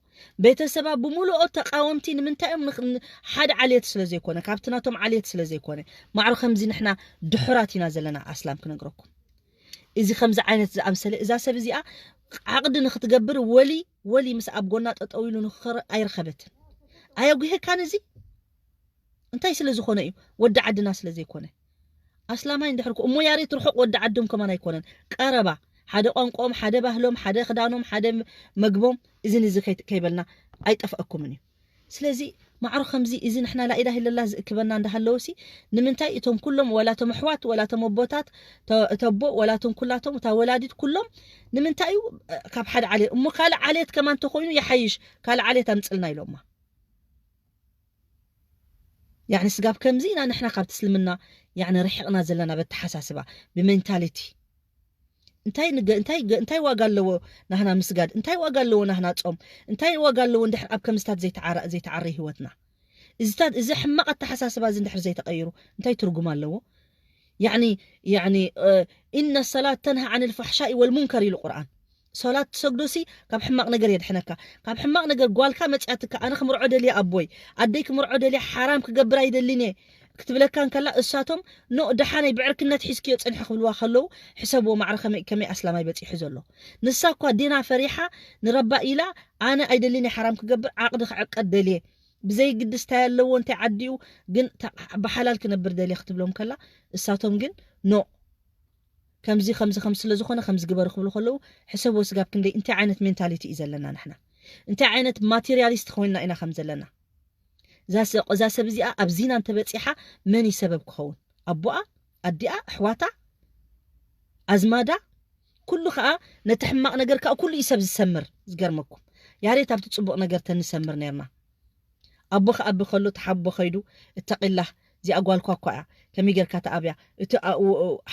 ቤተሰባ ብምልኦ ተቃወምቲ ንምንታይ እዮም ሓደ ዓሌት ስለ ዘይኮነ ካብቲ ናቶም ዓሌት ስለ ዘይኮነ ማዕሮ ከምዚ ንሕና ድሑራት ኢና ዘለና ኣስላም ክነግረኩም። እዚ ከምዚ ዓይነት ዝኣምሰለ እዛ ሰብ እዚኣ ዓቕዲ ንክትገብር ወሊ ወሊ ምስ ኣብ ጎና ጠጠው ኢሉ ንክኸር ኣይረኸበትን። ኣየጉሄካን እዚ እንታይ ስለ ዝኾነ እዩ? ወዲ ዓድና ስለ ዘይኮነ። ኣስላማይ እንድሕር እሞ ያሬት ርሑቕ ወዲ ዓዶም ከማን ኣይኮነን። ቀረባ ሓደ ቋንቋኦም፣ ሓደ ባህሎም፣ ሓደ ክዳኖም፣ ሓደ መግቦም እዝን እዚ ከይበልና ኣይጠፍኣኩምን እዩ። ስለዚ ማዕሮ ከምዚ እዚ ንሕና ላኢላህ ኢለላ ዝእክበና እንዳሃለወሲ፣ ንምንታይ እቶም ኩሎም፣ ወላቶም ኣሕዋት፣ ወላቶም ኣቦታት፣ ተ- እተቦ፣ ወላቶም ኩላቶም፣ እታ ወላዲት፣ ኩሎም ንምንታይ እዩ እ፣ ካብ ሓደ ዓሌት እሞ ካልእ ዓሌት ከማን ተኮይኑ ይሓይሽ፣ ካልእ ዓሌት ኣምፅልና ኢሎማ። ያኒ ስጋብ ከምዚ ኢና ንሕና ካብ ትስልምና ያኒ ርሒቕና ዘለና፣ በተሓሳስባ፣ ብሜንታሊቲ። እንታይ ንገ- እንታይ ገ- እንታይ ዋጋ ኣለዎ ናህና ምስጋድ? እንታይ ዋጋ ኣለዎ ናህና ጾም? እንታይ ዋጋ ኣለዎ እንድሕር ኣብ ከምዝታት ዘይተዓረ ዘይተዓረ ህይወትና? እዚታት እዚ ሕማቕ ኣተሓሳስባ እዚ እንድሕር ዘይተቐይሩ እንታይ ትርጉም ኣለዎ? ያኒ ያኒ ኢነ ሰላት ተንሃ ዓን ልፋሕሻኢ ወልሙንከር ኢሉ ቁርኣን። ሶላት ትሰግዶ ሲ ካብ ሕማቕ ነገር የድሕነካ። ካብ ሕማቕ ነገር ጓልካ መጽያትካ ኣነ ክምርዖ ደልየ ኣቦይ ኣደይ ክምርዖ ደልየ ሓራም ክገብር ኣይደልን እየ ክትብለካ እንከላ እሳቶም ኖ ደሓነይ ብዕርክነት ሒዝክዮ ጽንሒ ክብልዋ ከለዉ ሕሰብዎ ማዕረ ከመይ ከመይ ኣስላማይ በጺሑ ዘሎ። ንሳ እኳ ዲና ፈሪሓ ንረባ ኢላ ኣነ ኣይደልን እየ ሓራም ክገብር ዓቕዲ ክዕቀድ ደልየ ብዘይ ግድስ እንታይ ኣለዎ እንታይ ዓዲኡ ግን ታ- ብሓላል ክነብር ደልየ ክትብሎም ከላ እሳቶም ግን ኖ ከምዚ ከምዚ ከም ስለ ዝኾነ ከምዚ ግበሩ ክብሉ ከለዉ ሕሰብዎ ስጋብ ክንደይ እንታይ ዓይነት ሜንታሊቲ እዩ ዘለና ንሕና እንታይ ዓይነት ማቴሪያሊስት ኮይንና ኢና ከም ዘለና እዛ ሰ- እዛ ሰብ እዚኣ ኣብ ዚና እንተበፂሓ መን እዩ ሰበብ ክኸውን ኣቦኣ ኣዲኣ ኣሕዋታ ኣዝማዳ ኩሉ ከዓ ነቲ ሕማቕ ነገር ከዓ ኩሉ እዩ ሰብ ዝሰምር ዝገርመኩም ያሬት ኣብቲ ፅቡቕ ነገር ተንሰምር ነርና ኣቦ ክኣቢ ከሎ እቲ ሓቦ ከይዱ እተቂላህ እዚኣ ጓልኳ እኳ እያ ከመይ ጌርካ ተኣብያ እቲ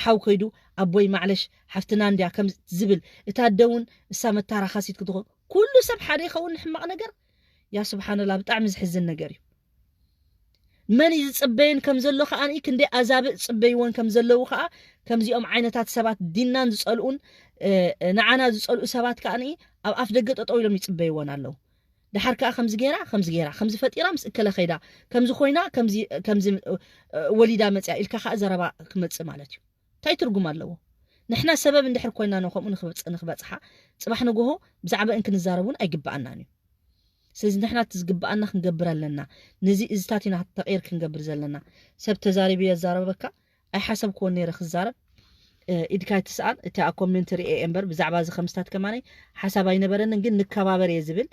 ሓው ከይዱ ኣቦይ ማዕለሽ ሓፍትና እንድያ ከም ዝብል እታ ኣደ እውን እሳ መታራኻሲት ክትኾን ኩሉ ሰብ ሓደ ይኸውን ንሕማቕ ነገር ያ ስብሓንላ ብጣዕሚ ዝሕዝን ነገር እዩ መን እዩ ዝፅበየን ከም ዘሎ ከዓ ክንደይ ኣዛብእ ዝፅበይዎን ከም ዘለዉ ከዓ ከምዚኦም ዓይነታት ሰባት ዲናን ዝፀልኡን ንዓና ዝፀልኡ ሰባት ከዓ ኣብ ኣፍ ደገ ጠጠው ኢሎም ይፅበይዎን ኣለዉ ድሓር ከዓ ከምዚ ገይራ ከምዚ ገይራ ከምዚ ፈጢራ ምስ እከለ ከይዳ ከምዚ ኮይና ከምዚ ወሊዳ መፅያ ኢልካ ከዓ ዘረባ ክመፅእ ማለት እዩ እንታይ ትርጉም ኣለዎ ንሕና ሰበብ እንድሕር ኮይና ነው ከምኡ ንክበፅሓ ፅባሕ ንግሆ ብዛዕባ እንክንዛረብ እውን ኣይግበኣናን እዩ ስለዚ ንሕና እቲ ዝግበኣና ክንገብር ኣለና ነዚ እዝታት ኢና ተቐይር ክንገብር ዘለና ሰብ ተዛሪቡ የዛረበካ ኣይሓሰብክዎን ነይረ ክዛረብ ኢድካ ትስኣል እቲ ኣብ ኮሜንት ርኤ እምበር ብዛዕባ እዚ ከምስታት ከማነይ ሓሳብ ኣይነበረንን ግን ንከባበር እየ ዝብል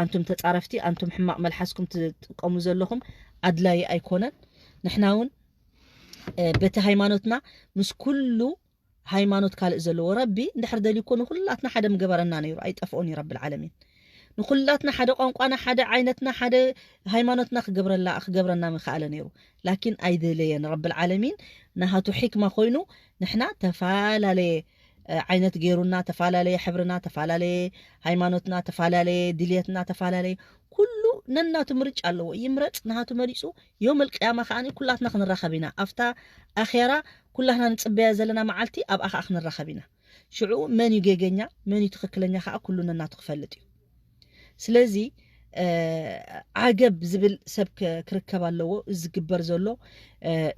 ኣንቱም ተፃረፍቲ ኣንቱም ሕማቕ መልሓስኩም ትጥቀሙ ዘለኹም ኣድላይ ኣይኮነን ንሕና እውን በቲ ሃይማኖትና ምስ ኩሉ ሃይማኖት ካልእ ዘለዎ ረቢ እንድሕር ደልዩ እኮ ንኩላትና ሓደ ምገበረና ነይሩ ኣይጠፍኦን እዩ ረቢ ዓለሚን ንኩላትና ሓደ ቋንቋና ሓደ ዓይነትና ሓደ ሃይማኖትና ክገብረላ ክገብረና ምክኣለ ነይሩ ላኪን ኣይደለየን ረቢ ዓለሚን ናሃቱ ሕክማ ኮይኑ ንሕና ተፈላለየ ዓይነት ገይሩና ተፈላለየ ሕብርና ተፈላለየ ሃይማኖትና ተፈላለየ ድልየትና ተፈላለየ ኩሉ ነናቱ ምርጫ ኣለዎ ይምረፅ ናሃቱ መሪፁ ዮም ልቅያማ ከዓ ኩላትና ክንራኸብ ኢና ኣብታ ኣኼራ ኩላትና ንፅበያ ዘለና መዓልቲ ኣብኣ ከዓ ክንራኸብ ኢና ሽዑ መን እዩ ጌገኛ መን እዩ ትኽክለኛ ከዓ ኩሉ ነናቱ ክፈልጥ እዩ ስለዚ ዓገብ ዝብል ሰብ ክርከብ ኣለዎ እዚ ዝግበር ዘሎ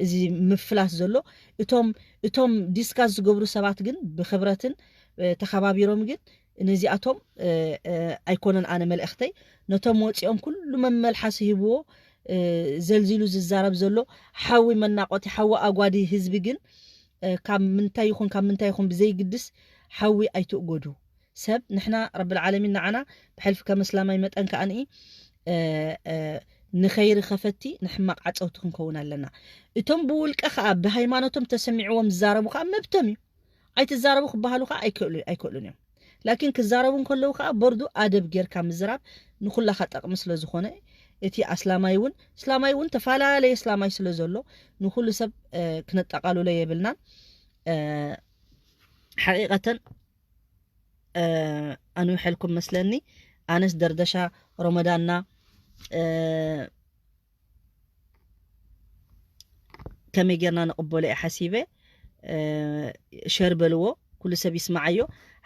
እዚ ምፍላስ ዘሎ እቶም እቶም ዲስካስ ዝገብሩ ሰባት ግን ብክብረትን ተኸባቢሮም ግን ነዚኣቶም ኣይኮነን ኣነ መልእኽተይ ነቶም ወፂኦም ኩሉ መመልሓሲ ሂብዎ ዘልዚሉ ዝዛረብ ዘሎ ሓዊ መናቆቲ ሓዊ ኣጓዲ ህዝቢ ግን ካብ ምንታይ ይኹን ካብ ምንታይ ይኹን ብዘይግድስ ሓዊ ኣይትእጎዱ ሰብ ንሕና ረብል ዓለሚን ንዓና ብሕልፊ ከም እስላማይ መጠን ከኣ ንኢ ንኸይሪ ከፈቲ ንሕማቕ ዓፀውቲ ክንከውን ኣለና እቶም ብውልቀ ከኣ ብሃይማኖቶም ተሰሚዕዎም ዝዛረቡ ከኣ መብቶም እዩ ኣይትዛረቡ ክበሃሉ ከኣ ኣይክእሉን እዮም ላኪን ክዛረቡ እንከለዉ ከኣ በርዱ ኣደብ ጌርካ ምዝራብ ንኩላካ ጠቕሚ ስለ ዝኾነ እቲ ኣስላማይ እውን እስላማይ እውን ተፈላለየ እስላማይ ስለ ዘሎ ንኩሉ ሰብ ክነጠቃልሎ የብልናን ሓቂቀተን ኣንዊሐልኩም መስለኒ ኣነስ ደርደሻ ሮመዳንና ከመይ ጌርና ንቕበሎ እየ ሓሲበ ሸር በልዎ ኩሉ ሰብ ይስማዓዮ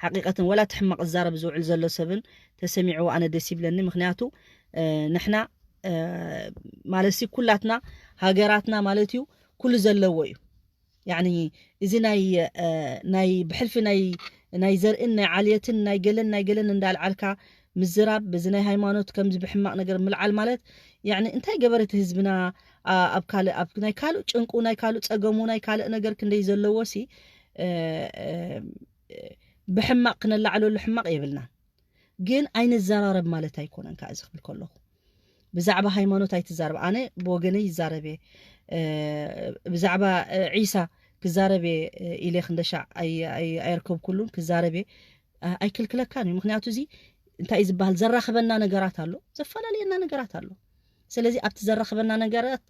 ሓቂቀትን ወላ ትሕማቕ ዝዛረብ ዝውዕል ዘሎ ሰብን ተሰሚዕዎ ኣነ ደስ ይብለኒ ምክንያቱ ንሕና ማለት ኩላትና ሃገራትና ማለት እዩ ኩሉ ዘለዎ እዩ ያኒ እዚ ናይ ናይ ብሕልፊ ናይ ናይ ዘርእን ናይ ዓልየትን ናይ ገለን ናይ ገለን እንዳልዓልካ ምዝራብ በዚ ናይ ሃይማኖት ከምዚ ብሕማቕ ነገር ምልዓል ማለት ያኒ እንታይ ገበረ እቲ ህዝብና ኣብ ካልእ ኣብ ናይ ካልእ ጭንቁ ናይ ካልእ ጸገሙ ናይ ካልእ ነገር ክንደይ ዘለዎ ሲ ብሕማቕ ክነላዕለሉ ሕማቕ የብልና ግን ኣይንዘራረብ ማለት ኣይኮነን ከዓ እዚ ክብል ከለኹ ብዛዕባ ሃይማኖት ኣይትዛረብ። ኣነ ብወገነይ ይዛረብ እየ። ብዛዕባ ዒሳ ክዛረብ እየ ኢለ ክንደሻዕ ኣየርከብኩሉን። ክዛረብ እየ። ኣይክልክለካን እዩ። ምክንያቱ እዚ እንታይ እዩ ዝበሃል፣ ዘራኽበና ነገራት ኣሎ፣ ዘፈላለየና ነገራት ኣሎ። ስለዚ ኣብቲ ዘራኽበና ነገራት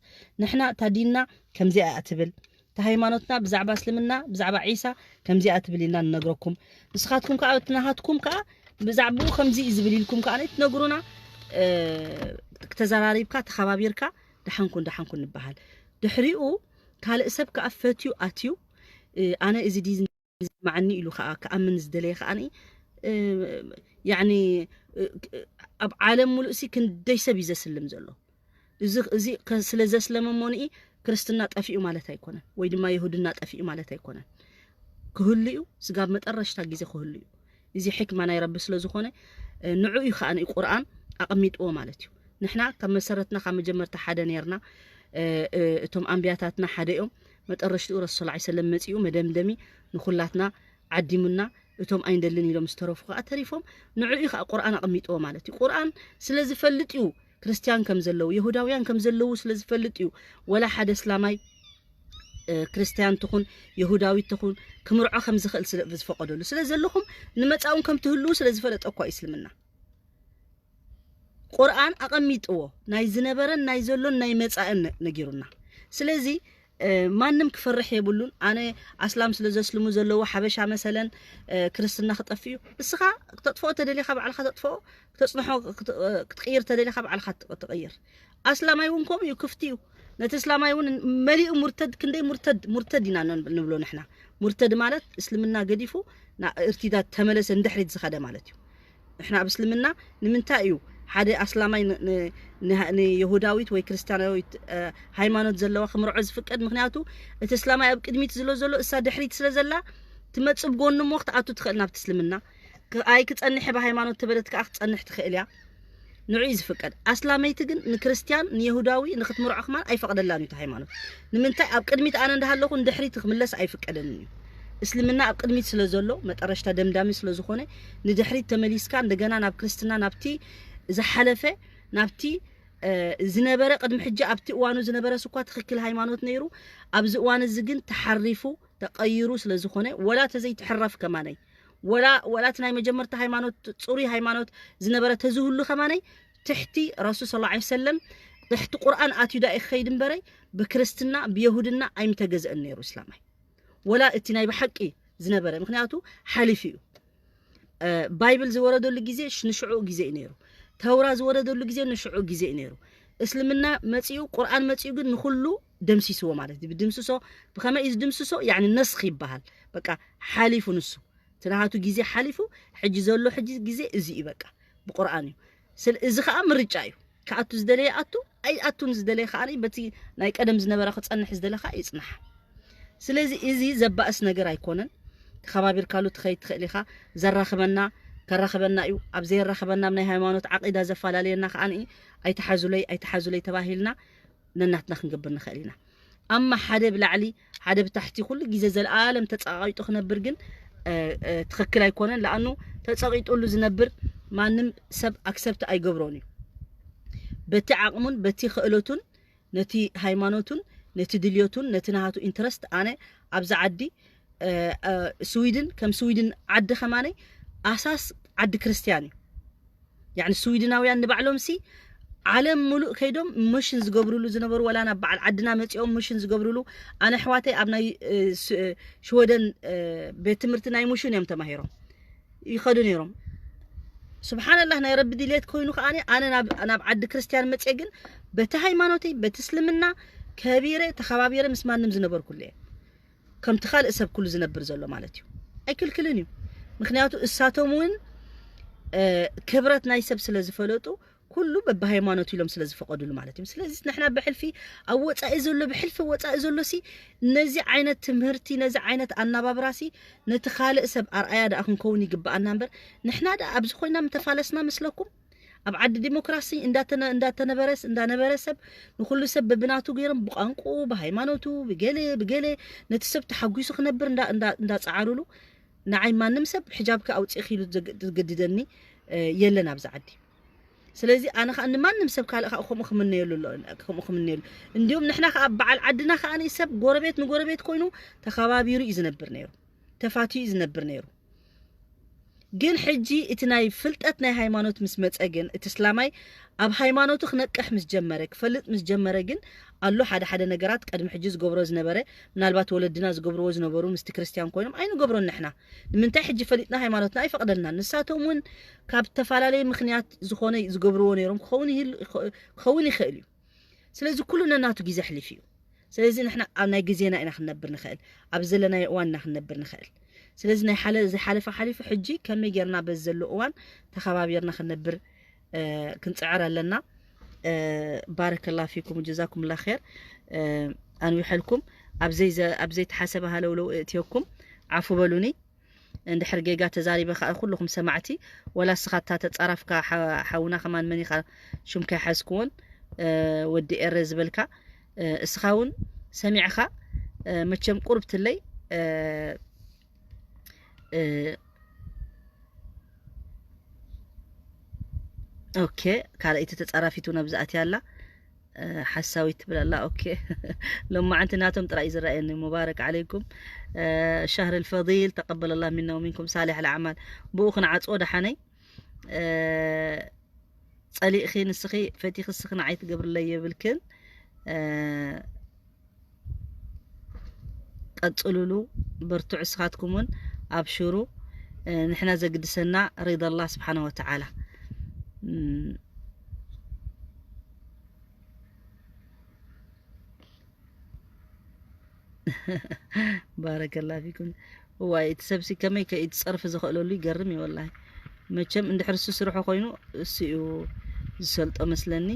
ንሕና እታ ዲንና ከምዚኣ እያ ትብል፣ እታ ሃይማኖትና ብዛዕባ እስልምና ብዛዕባ ዒሳ ከምዚኣ ትብል ኢልና ንነግረኩም። ንስኻትኩም ከዓ እቲ ናሃትኩም ከዓ ብዛዕባኡ ከምዚ እዩ ዝብል ኢልኩም ከዓ ትነግሩና። ተዘራሪብካ ተኸባቢርካ ደሓንኩን ደሓንኩን ንበሃል። ድሕሪኡ ካልእ ሰብ ከዓ ፈትዩ ኣትዩ ኣነ እዚ ዲ ዝስማዓኒ ኢሉ ከዓ ክኣምን ዝደለየ ከዓ ያኒ ኣብ ዓለም ሙሉእ ሲ ክንደይ ሰብ እዩ ዘስልም ዘሎ። እዚ ስለ ዘስለመ ሞንኢ ክርስትና ጠፊኡ ማለት ኣይኮነን፣ ወይ ድማ ይሁድና ጠፊኡ ማለት ኣይኮነን። ክህሉ እዩ፣ ስጋብ መጠረሽታ ግዜ ክህሉ እዩ። እዚ ሕክማ ናይ ረቢ ስለ ዝኾነ ንዑ እዩ ከዓ ቁርኣን ኣቐሚጥዎ ማለት እዩ። ንሕና ካብ መሰረትና ካብ መጀመርታ ሓደ ነርና። እቶም ኣንብያታትና ሓደ እዮም። መጠረሽትኡ ረሱል ሰለላሁ ዐለይሂ ወሰለም መጺኡ መደምደሚ ንኹላትና ዓዲሙና። እቶም ኣይንደልን ኢሎም ዝተረፉ ከዓ ተሪፎም። ንዑ እዩ ከዓ ቁርኣን ኣቐሚጥዎ ማለት እዩ። ቁርኣን ስለ ዝፈልጥ እዩ ክርስትያን ከም ዘለዉ፣ የሁዳውያን ከም ዘለዉ ስለ ዝፈልጥ እዩ። ወላ ሓደ እስላማይ ክርስትያን ትኹን የሁዳዊት ትኹን ክምርዖ ከም ዝኽእል ዝፈቀደሉ ስለ ዘለኹም ንመጻኡን ከም ትህልዉ ስለ ዝፈለጠ እኳ እዩ እስልምና። ቁርኣን ኣቐሚጥዎ ናይ ዝነበረን ናይ ዘሎን ናይ መጻእን ነጊሩና። ስለዚ ማንም ክፈርሕ የብሉን። ኣነ ኣስላም ስለ ዘስልሙ ዘለዉ ሓበሻ መሰለን ክርስትና ክጠፍእ እዩ። እስኻ ክተጥፍኦ ተደሊኻ ባዕልኻ ተጥፍኦ፣ ክተጽንሖ ክትቅይር ተደሊኻ ባዕልኻ ትቅይር። ኣስላማይ እውን ከምኡ እዩ፣ ክፍቲ እዩ። ነቲ እስላማይ እውን መሊኡ ሙርተድ ክንደይ ሙርተድ ሙርተድ ኢና ንብሎ ንሕና። ሙርተድ ማለት እስልምና ገዲፉ እርቲዳት ተመለሰ ንድሕሪት ዝኸደ ማለት እዩ። ንሕና ኣብ እስልምና ንምንታይ እዩ ሓደ ኣስላማይ ንየሁዳዊት ወይ ክርስትያናዊት ሃይማኖት ዘለዋ ክምርዖ ዝፍቀድ? ምክንያቱ እቲ እስላማይ ኣብ ቅድሚት ዝሎ ዘሎ እሳ ድሕሪት ስለ ዘላ ትመጽእ ብጎኑ እሞ ክትኣቱ ትኽእል ናብቲ እስልምና። ኣይ ክጸንሕ ብሃይማኖት ተበለት ከዓ ክትጸንሕ ትኽእል እያ። ንዑ እዩ ዝፍቀድ። ኣስላመይቲ ግን ንክርስትያን ንየሁዳዊ ንክትምርዖ ክማን ኣይፈቕደላን እዩ እቲ ሃይማኖት። ንምንታይ ኣብ ቅድሚት ኣነ እንዳሃለኹ ንድሕሪት ክምለስ ኣይፍቀደንን እዩ። እስልምና ኣብ ቅድሚት ስለ ዘሎ መጠረሽታ ደምዳሚ ስለ ዝኾነ ንድሕሪት ተመሊስካ እንደገና ናብ ክርስትና ናብቲ ዝሓለፈ ናብቲ ዝነበረ ቅድሚ ሕጂ ኣብቲ እዋኑ ዝነበረ ስኳ ትኽክል ሃይማኖት ነይሩ። ኣብዚ እዋን እዚ ግን ተሓሪፉ ተቐይሩ ስለ ዝኾነ ወላ ተዘይትሕረፍ ከማነይ ወላ ወላ እቲ ናይ መጀመርታ ሃይማኖት ጽሩይ ሃይማኖት ዝነበረ ተዝህሉ ከማነይ ትሕቲ ረሱል ሰለላሁ ዐለይሂ ወሰለም ትሕቲ ቁርኣን ኣትዩ ዳ ክኸይድ እምበረይ ብክርስትና ብየሁድና ኣይምተገዝአን ነይሩ እስላማይ። ወላ እቲ ናይ ብሓቂ ዝነበረ ምክንያቱ ሓሊፉ እዩ። ባይብል ዝወረደሉ ግዜ ንሽዑ ግዜ እዩ ነይሩ። ተውራ ዝወረደሉ ግዜ ንሽዑ ግዜ እዩ ነይሩ። እስልምና መጺኡ ቁርኣን መጺኡ ግን ንኹሉ ደምሲስዎ ማለት እዩ። ብድምስሶ ብኸመይ እዩ ዝድምስሶ? ያኒ ነስኽ ይበሃል። በቃ ሓሊፉ ንሱ ትናሃቱ ግዜ ሓሊፉ ሕጂ ዘሎ ሕጂ ግዜ እዚ እዩ በቃ ብቁርኣን እዩ። ስለ እዚ ከዓ ምርጫ እዩ። ክኣቱ ዝደለየ ኣቱ ኣይኣቱን ዝደለየ ከዓ በቲ ናይ ቀደም ዝነበረ ክጸንሕ ዝደለ ከዓ ይጽናሕ። ስለዚ እዚ ዘባእስ ነገር ኣይኮነን። ተኸባቢርካሉ ትኸይድ ትኽእል ኢኻ። ዘራኽበና ከራኽበና እዩ። ኣብ ዘየራኽበና ኣብ ናይ ሃይማኖት ዓቂዳ ዘፈላለየና ከዓ ኣይተሓዙለይ ኣይተሓዙለይ ተባሂልና ነናትና ክንገብር ንኽእል ኢና። ኣማ ሓደ ብላዕሊ ሓደ ብታሕቲ ኩሉ ግዜ ዘለኣለም ተጸቃቂጡ ክነብር ግን ትኽክል ኣይኮነን። ለኣኑ ተጸቂጡሉ ዝነብር ማንም ሰብ ኣክሰብት ኣይገብሮን እዩ። በቲ ዓቕሙን በቲ ክእለቱን ነቲ ሃይማኖቱን ነቲ ድልዮቱን ነቲ ናሃቱ ኢንትረስት ኣነ ኣብዚ ዓዲ ስዊድን ከም ስዊድን ዓዲ ከማነይ ኣሳስ ዓዲ ክርስትያን እዩ። ያኒ ስዊድናውያን ንባዕሎም ሲ ዓለም ሙሉእ ከይዶም ሙሽን ዝገብሩሉ ዝነበሩ ወላ ናብ በዓል ዓድና መፂኦም ሙሽን ዝገብሩሉ ኣነ ኣሕዋተይ ኣብ ናይ ሽወደን ቤት ትምህርቲ ናይ ሙሽን እዮም ተማሂሮም ይኸዱ ነይሮም። ስብሓንላህ ናይ ረቢ ድሌት ኮይኑ ከዓ ኣነ ናብ ዓዲ ክርስትያን መፅየ ግን በቲ ሃይማኖተይ በቲ እስልምና ከቢረ ተኸባቢረ ምስ ማንም ዝነበርኩሉ እየ። ከምቲ ካልእ ሰብ ኩሉ ዝነብር ዘሎ ማለት እዩ። ኣይክልክልን እዩ። ምክንያቱ እሳቶም እውን ክብረት ናይ ሰብ ስለ ዝፈለጡ ኩሉ በብሃይማኖት ኢሎም ስለ ዝፈቀዱሉ ማለት እዩ። ስለዚ ንሕና ብሕልፊ ኣብ ወፃኢ ዘሎ ብሕልፊ ወፃኢ ዘሎ ሲ ነዚ ዓይነት ትምህርቲ ነዚ ዓይነት ኣናባብራ ሲ ነቲ ካልእ ሰብ ኣርኣያ ደኣ ክንከውን ይግብኣና እምበር ንሕና ደኣ ኣብዚ ኮይና ምተፋለስና መስለኩም? ኣብ ዓዲ ዲሞክራሲ እንዳተነበረስ እንዳነበረ ሰብ ንኩሉ ሰብ በብናቱ ገይሮም ብቋንቁ ብሃይማኖቱ ብገለ ብገለ ነቲ ሰብ ተሓጒሱ ክነብር እንዳፃዓሩሉ ንዓይ ማንም ሰብ ሕጃብካ ኣውፅእኺ ኢሉ ዝገድደኒ የለን ኣብዚ ዓዲ። ስለዚ ኣነ ከዓ ንማንም ሰብ ካልእ ከዓ ከምኡ ክምነየሉ ኣሎ፣ ከምኡ ክምነየሉ። እንዲሁም ንሕና ከዓ በዓል ዓድና ከዓ ሰብ ጎረቤት ንጎረቤት ኮይኑ ተኸባቢሩ እዩ ዝነብር ነይሩ፣ ተፋትዩ እዩ ዝነብር ነይሩ። ግን ሕጂ እቲ ናይ ፍልጠት ናይ ሃይማኖት ምስ መጸ ግን እቲ እስላማይ ኣብ ሃይማኖቱ ክነቅሕ ምስ ጀመረ ክፈልጥ ምስ ጀመረ ግን ኣሎ ሓደ ሓደ ነገራት ቀድሚ ሕጂ ዝገብሮ ዝነበረ ምናልባት ወለድና ዝገብርዎ ዝነበሩ ምስቲ ክርስትያን ኮይኖም ኣይንገብሮን ንሕና ንምንታይ ሕጂ ፈሊጥና ሃይማኖትና ኣይፈቕደልናን ንሳቶም እውን ካብ ተፈላለየ ምክንያት ዝኾነ ዝገብርዎ ነይሮም ክኸውን ይህል- ክኸውን ይኽእል እዩ ስለዚ ኩሉ ነናቱ ግዜ ኣሕሊፉ እዩ ስለዚ ንሕና ኣብ ናይ ግዜና ኢና ክንነብር ንኽእል ኣብ ዘለናዮ እዋን ኢና ክንነብር ንኽእል ስለዚ ናይ ሓለ ዝሓለፈ ሓሊፉ ሕጂ ከመይ ጌርና በዚ ዘሎ እዋን ተኸባቢርና ክንነብር ክንፅዕር ኣለና ባረከላ ፊኩም ጀዛኩም ላ ር ኣንዊሐልኩም ኣብ ዘይተሓሰበ ሃለውለው እእትየኩም ዓፉ በሉኒ እንድሕር ጌጋ ተዛሪበ ከዓ ኩልኹም ሰማዕቲ ወላ ስኻ እታ ተፃራፍካ ሓውና ከማን መን ኢኻ ሹምካ ይሓዝክዎን ወዲ ኤረ ዝበልካ እስኻ እውን ሰሚዕኻ መቸም ቁርብትለይ ኦኬ ካልኣይቲ ተፃራፊት እውን ኣብዚ ኣትያ ኣላ ሓሳዊት ትብል ኣላ ኦኬ ሎማዓንቲ ናቶም ጥራይ ዝረኣየኒ ሙባረክ ዓለይኩም ሻህር ልፈضል ተቀበለላ ሚና ወሚንኩም ሳሊሕ ልዓማል ብኡ ክንዓፅዎ ደሓነይ ፀሊእኺ ንስኺ ፈቲኺ እስኺ ንዓይ ትገብርለይ የብልክን ቀፅሉሉ በርትዑ እስኻትኩም እውን ኣብሽሩ ንሕና ዘግድሰና ሪዳ ላህ ስብሓነ ወተዓላ ባረከላ ፊኩም እዋይ እቲ ሰብሲ ከመይ ከ ኢድ ፀርፊ ዝኽእለሉ ይገርም እዩ ወላሂ መቸም እንድሕር እሱ ስርሑ ኮይኑ እሱ እዩ ዝሰልጦ መስለኒ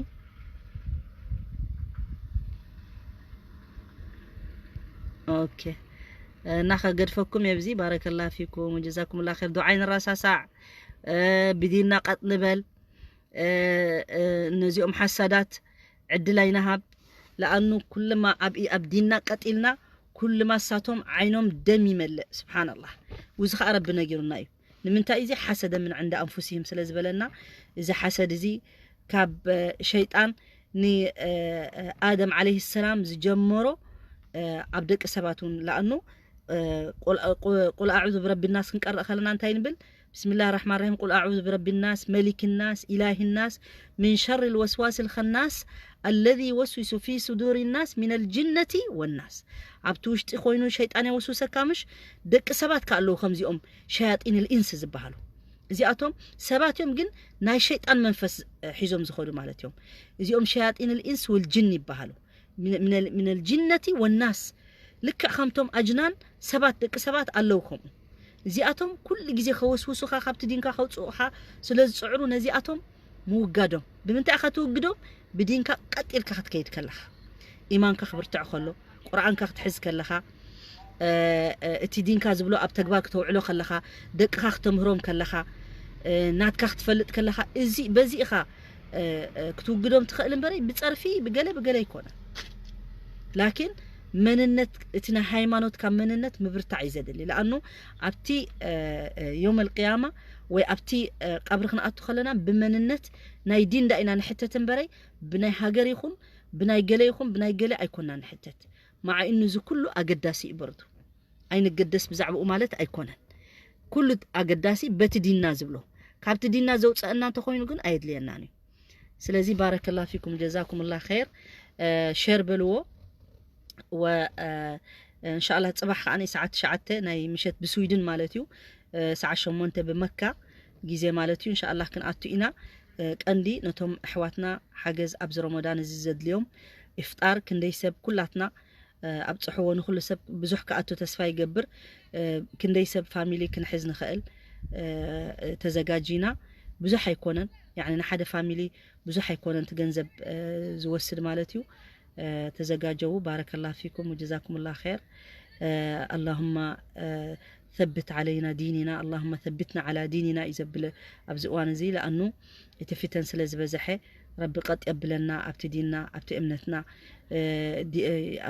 ኦኬ እና ከገድፈኩም የብዚ ባረከላ ፊኩም ወጀዛኩም ላ ር ዱዓይ ንራሳሳዕ ብዲንና ቀጥ ንበል ነዚኦም ሓሳዳት ዕድል ኣይንሃብ ለኣኑ ኩልማ ኣብ ኣብ ዲንና ቀጢልና ኩልማ ሳቶም ዓይኖም ደም ይመልእ ስብሓንላህ ውዚ ከዓ ረቢ ነጊሩና እዩ ንምንታይ እዚ ሓሰደ ምን ዕንደ ኣንፉሲህም ስለ ዝበለና እዚ ሓሰድ እዚ ካብ ሸይጣን ንኣደም ዓለይሂ ሰላም ዝጀመሮ ኣብ ደቂ ሰባት እውን ለኣኑ ቁል ኣዑዙ ብረቢ ናስ ክንቀርእ ከለና እንታይ ንብል بسم الله الرحمن الرحيم قل أعوذ برب الناس ملك الناس إله الناس من شر الوسواس الخناس الذي يوسوس في صدور الناس من الجنة والناس ኣብቲ ውሽጢ ኮይኑ ሸይጣን የወስውሰካ ምሽ ደቂ ሰባት ከ ኣለዉ ከምዚኦም ሸያጢን ልኢንስ ዝበሃሉ እዚኣቶም ሰባት እዮም ግን ናይ ሸይጣን መንፈስ ሒዞም ዝኸዱ ማለት እዮም እዚኦም ሸያጢን ልኢንስ ወልጅን ይበሃሉ من الجنة والناس ልክዕ ከምቶም ኣጅናን ሰባት ደቂ ሰባት ኣለዉ ከምኡ እዚኣቶም ኩሉ ግዜ ከወስውሱኻ ካብቲ ዲንካ ከውፅኡኻ ስለ ዝፅዕሩ ነዚኣቶም ምውጋዶም ብምንታይ ኢኻ ትውግዶም ብዲንካ ቀጢልካ ክትከይድ ከለኻ ኢማንካ ክብርትዕ ከሎ ቁርኣንካ ክትሕዝ ከለኻ እቲ ዲንካ ዝብሎ ኣብ ተግባር ክተውዕሎ ከለኻ ደቅኻ ክተምህሮም ከለኻ ናትካ ክትፈልጥ ከለኻ እዚ በዚ ኢኻ ክትውግዶም ትኽእል እምበረይ ብፀርፊ ብገለ ብገለ ኣይኮነን ላኪን መንነት እቲ ናይ ሃይማኖትካ መንነት ምብርታዕ እዩ ዘድሊ ለኣኑ ኣብቲ ዮም ኣልቅያማ ወይ ኣብቲ ቀብሪ ክንኣቱ ከለና ብመንነት ናይ ዲን ዳ ኢና ንሕተት እምበረይ ብናይ ሃገር ይኹን ብናይ ገለ ይኹን ብናይ ገለ ኣይኮና ንሕተት ማዓ ኢኑ እዚ ኩሉ ኣገዳሲ እዩ በርዱ ኣይንገደስ ብዛዕባኡ ማለት ኣይኮነን ኩሉ ኣገዳሲ በቲ ዲንና ዝብሎ ካብቲ ዲንና ዘውፀአና እንተኮይኑ ግን ኣየድልየናን እዩ ስለዚ ባረከላ ፊኩም ጀዛኩም ላ ር ሸር በልዎ እንሻላ ፅባሕ ከዓ ሰዓት ትሽዓተ ናይ ምሸት ብስዊድን ማለት እዩ ሰዓት ሸሞንተ ብመካ ግዜ ማለት እዩ እንሻላ ክንኣቱ ኢና ቀንዲ ነቶም ኣሕዋትና ሓገዝ ኣብዚ ረመዳን እዚ ዘድልዮም ኢፍጣር ክንደይ ሰብ ኩላትና ኣብፅሕዎ ንኩሉ ሰብ ብዙሕ ክኣቱ ተስፋ ይገብር ክንደይ ሰብ ፋሚሊ ክንሕዝ ንኽእል ተዘጋጂና ብዙሕ ኣይኮነን ንሓደ ፋሚሊ ብዙሕ ኣይኮነን እቲ ገንዘብ ዝወስድ ማለት እዩ ተዘጋጀው ባረከላ ፊኩም ወጀዛኩም ላ ር اللهم ثبت علينا ديننا اللهم ثبتنا على ديننا እዩ ዘብል ኣብዚ እዋን እዚ ለኣኑ እቲ ፊተን ስለ ዝበዝሐ ረቢ ቀጥ የብለና ኣብቲ ዲንና ኣብቲ እምነትና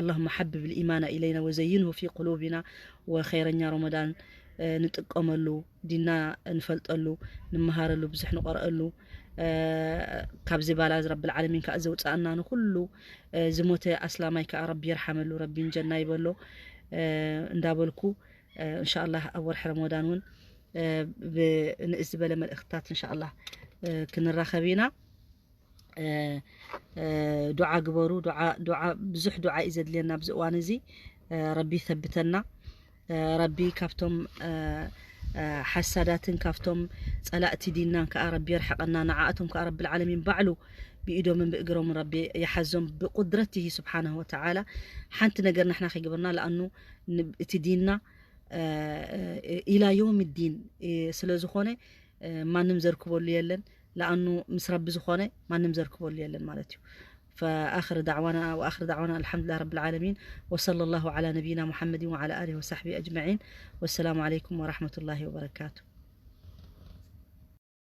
اللهم حبب الإيمان إلينا وزينه في قلوبنا وخيرኛ رمضان ንጥቀመሉ ዲንና ንፈልጠሉ ንመሃረሉ ብዙሕ ንቆርአሉ ካብዚ ባላ ረብል ዓለሚን ከዓ ዘውፅኣና ንኩሉ ዝሞተ ኣስላማይ ከዓ ረቢ ይርሓመሉ፣ ረቢ ጀና ይበሎ እንዳበልኩ እንሻላ ኣብ ወርሒ ረመዳን እውን ብንእስ ዝበለ መልእክትታት እንሻላ ክንራኸብ ኢና። ዱዓ ግበሩ። ዱዓ ብዙሕ ዱዓ እዩ ዘድልየና ኣብዚ እዋን እዚ። ረቢ ይሰብተና። ረቢ ካብቶም ሓሳዳትን ካብቶም ፀላእቲ ዲናን ከዓ ረቢ የርሕቐና። ንዓኣቶም ከዓ ረቢ ልዓለሚን ባዕሉ ብኢዶምን ብእግሮምን ረቢ ይሓዞም ብቁድረትሂ ስብሓነሁ ወተዓላ። ሓንቲ ነገር ንሕና ከይገበርና ለኣኑ እቲ ዲንና ኢላ ዮም ዲን ስለ ዝኾነ ማንም ዘርክበሉ የለን። ለኣኑ ምስ ረቢ ዝኾነ ማንም ዘርክበሉ የለን ማለት እዩ። فآخر دعوانا وآخر دعوانا الحمد لله رب العالمين، وصلى الله على نبينا محمد وعلى آله وصحبه أجمعين، والسلام عليكم ورحمة الله وبركاته.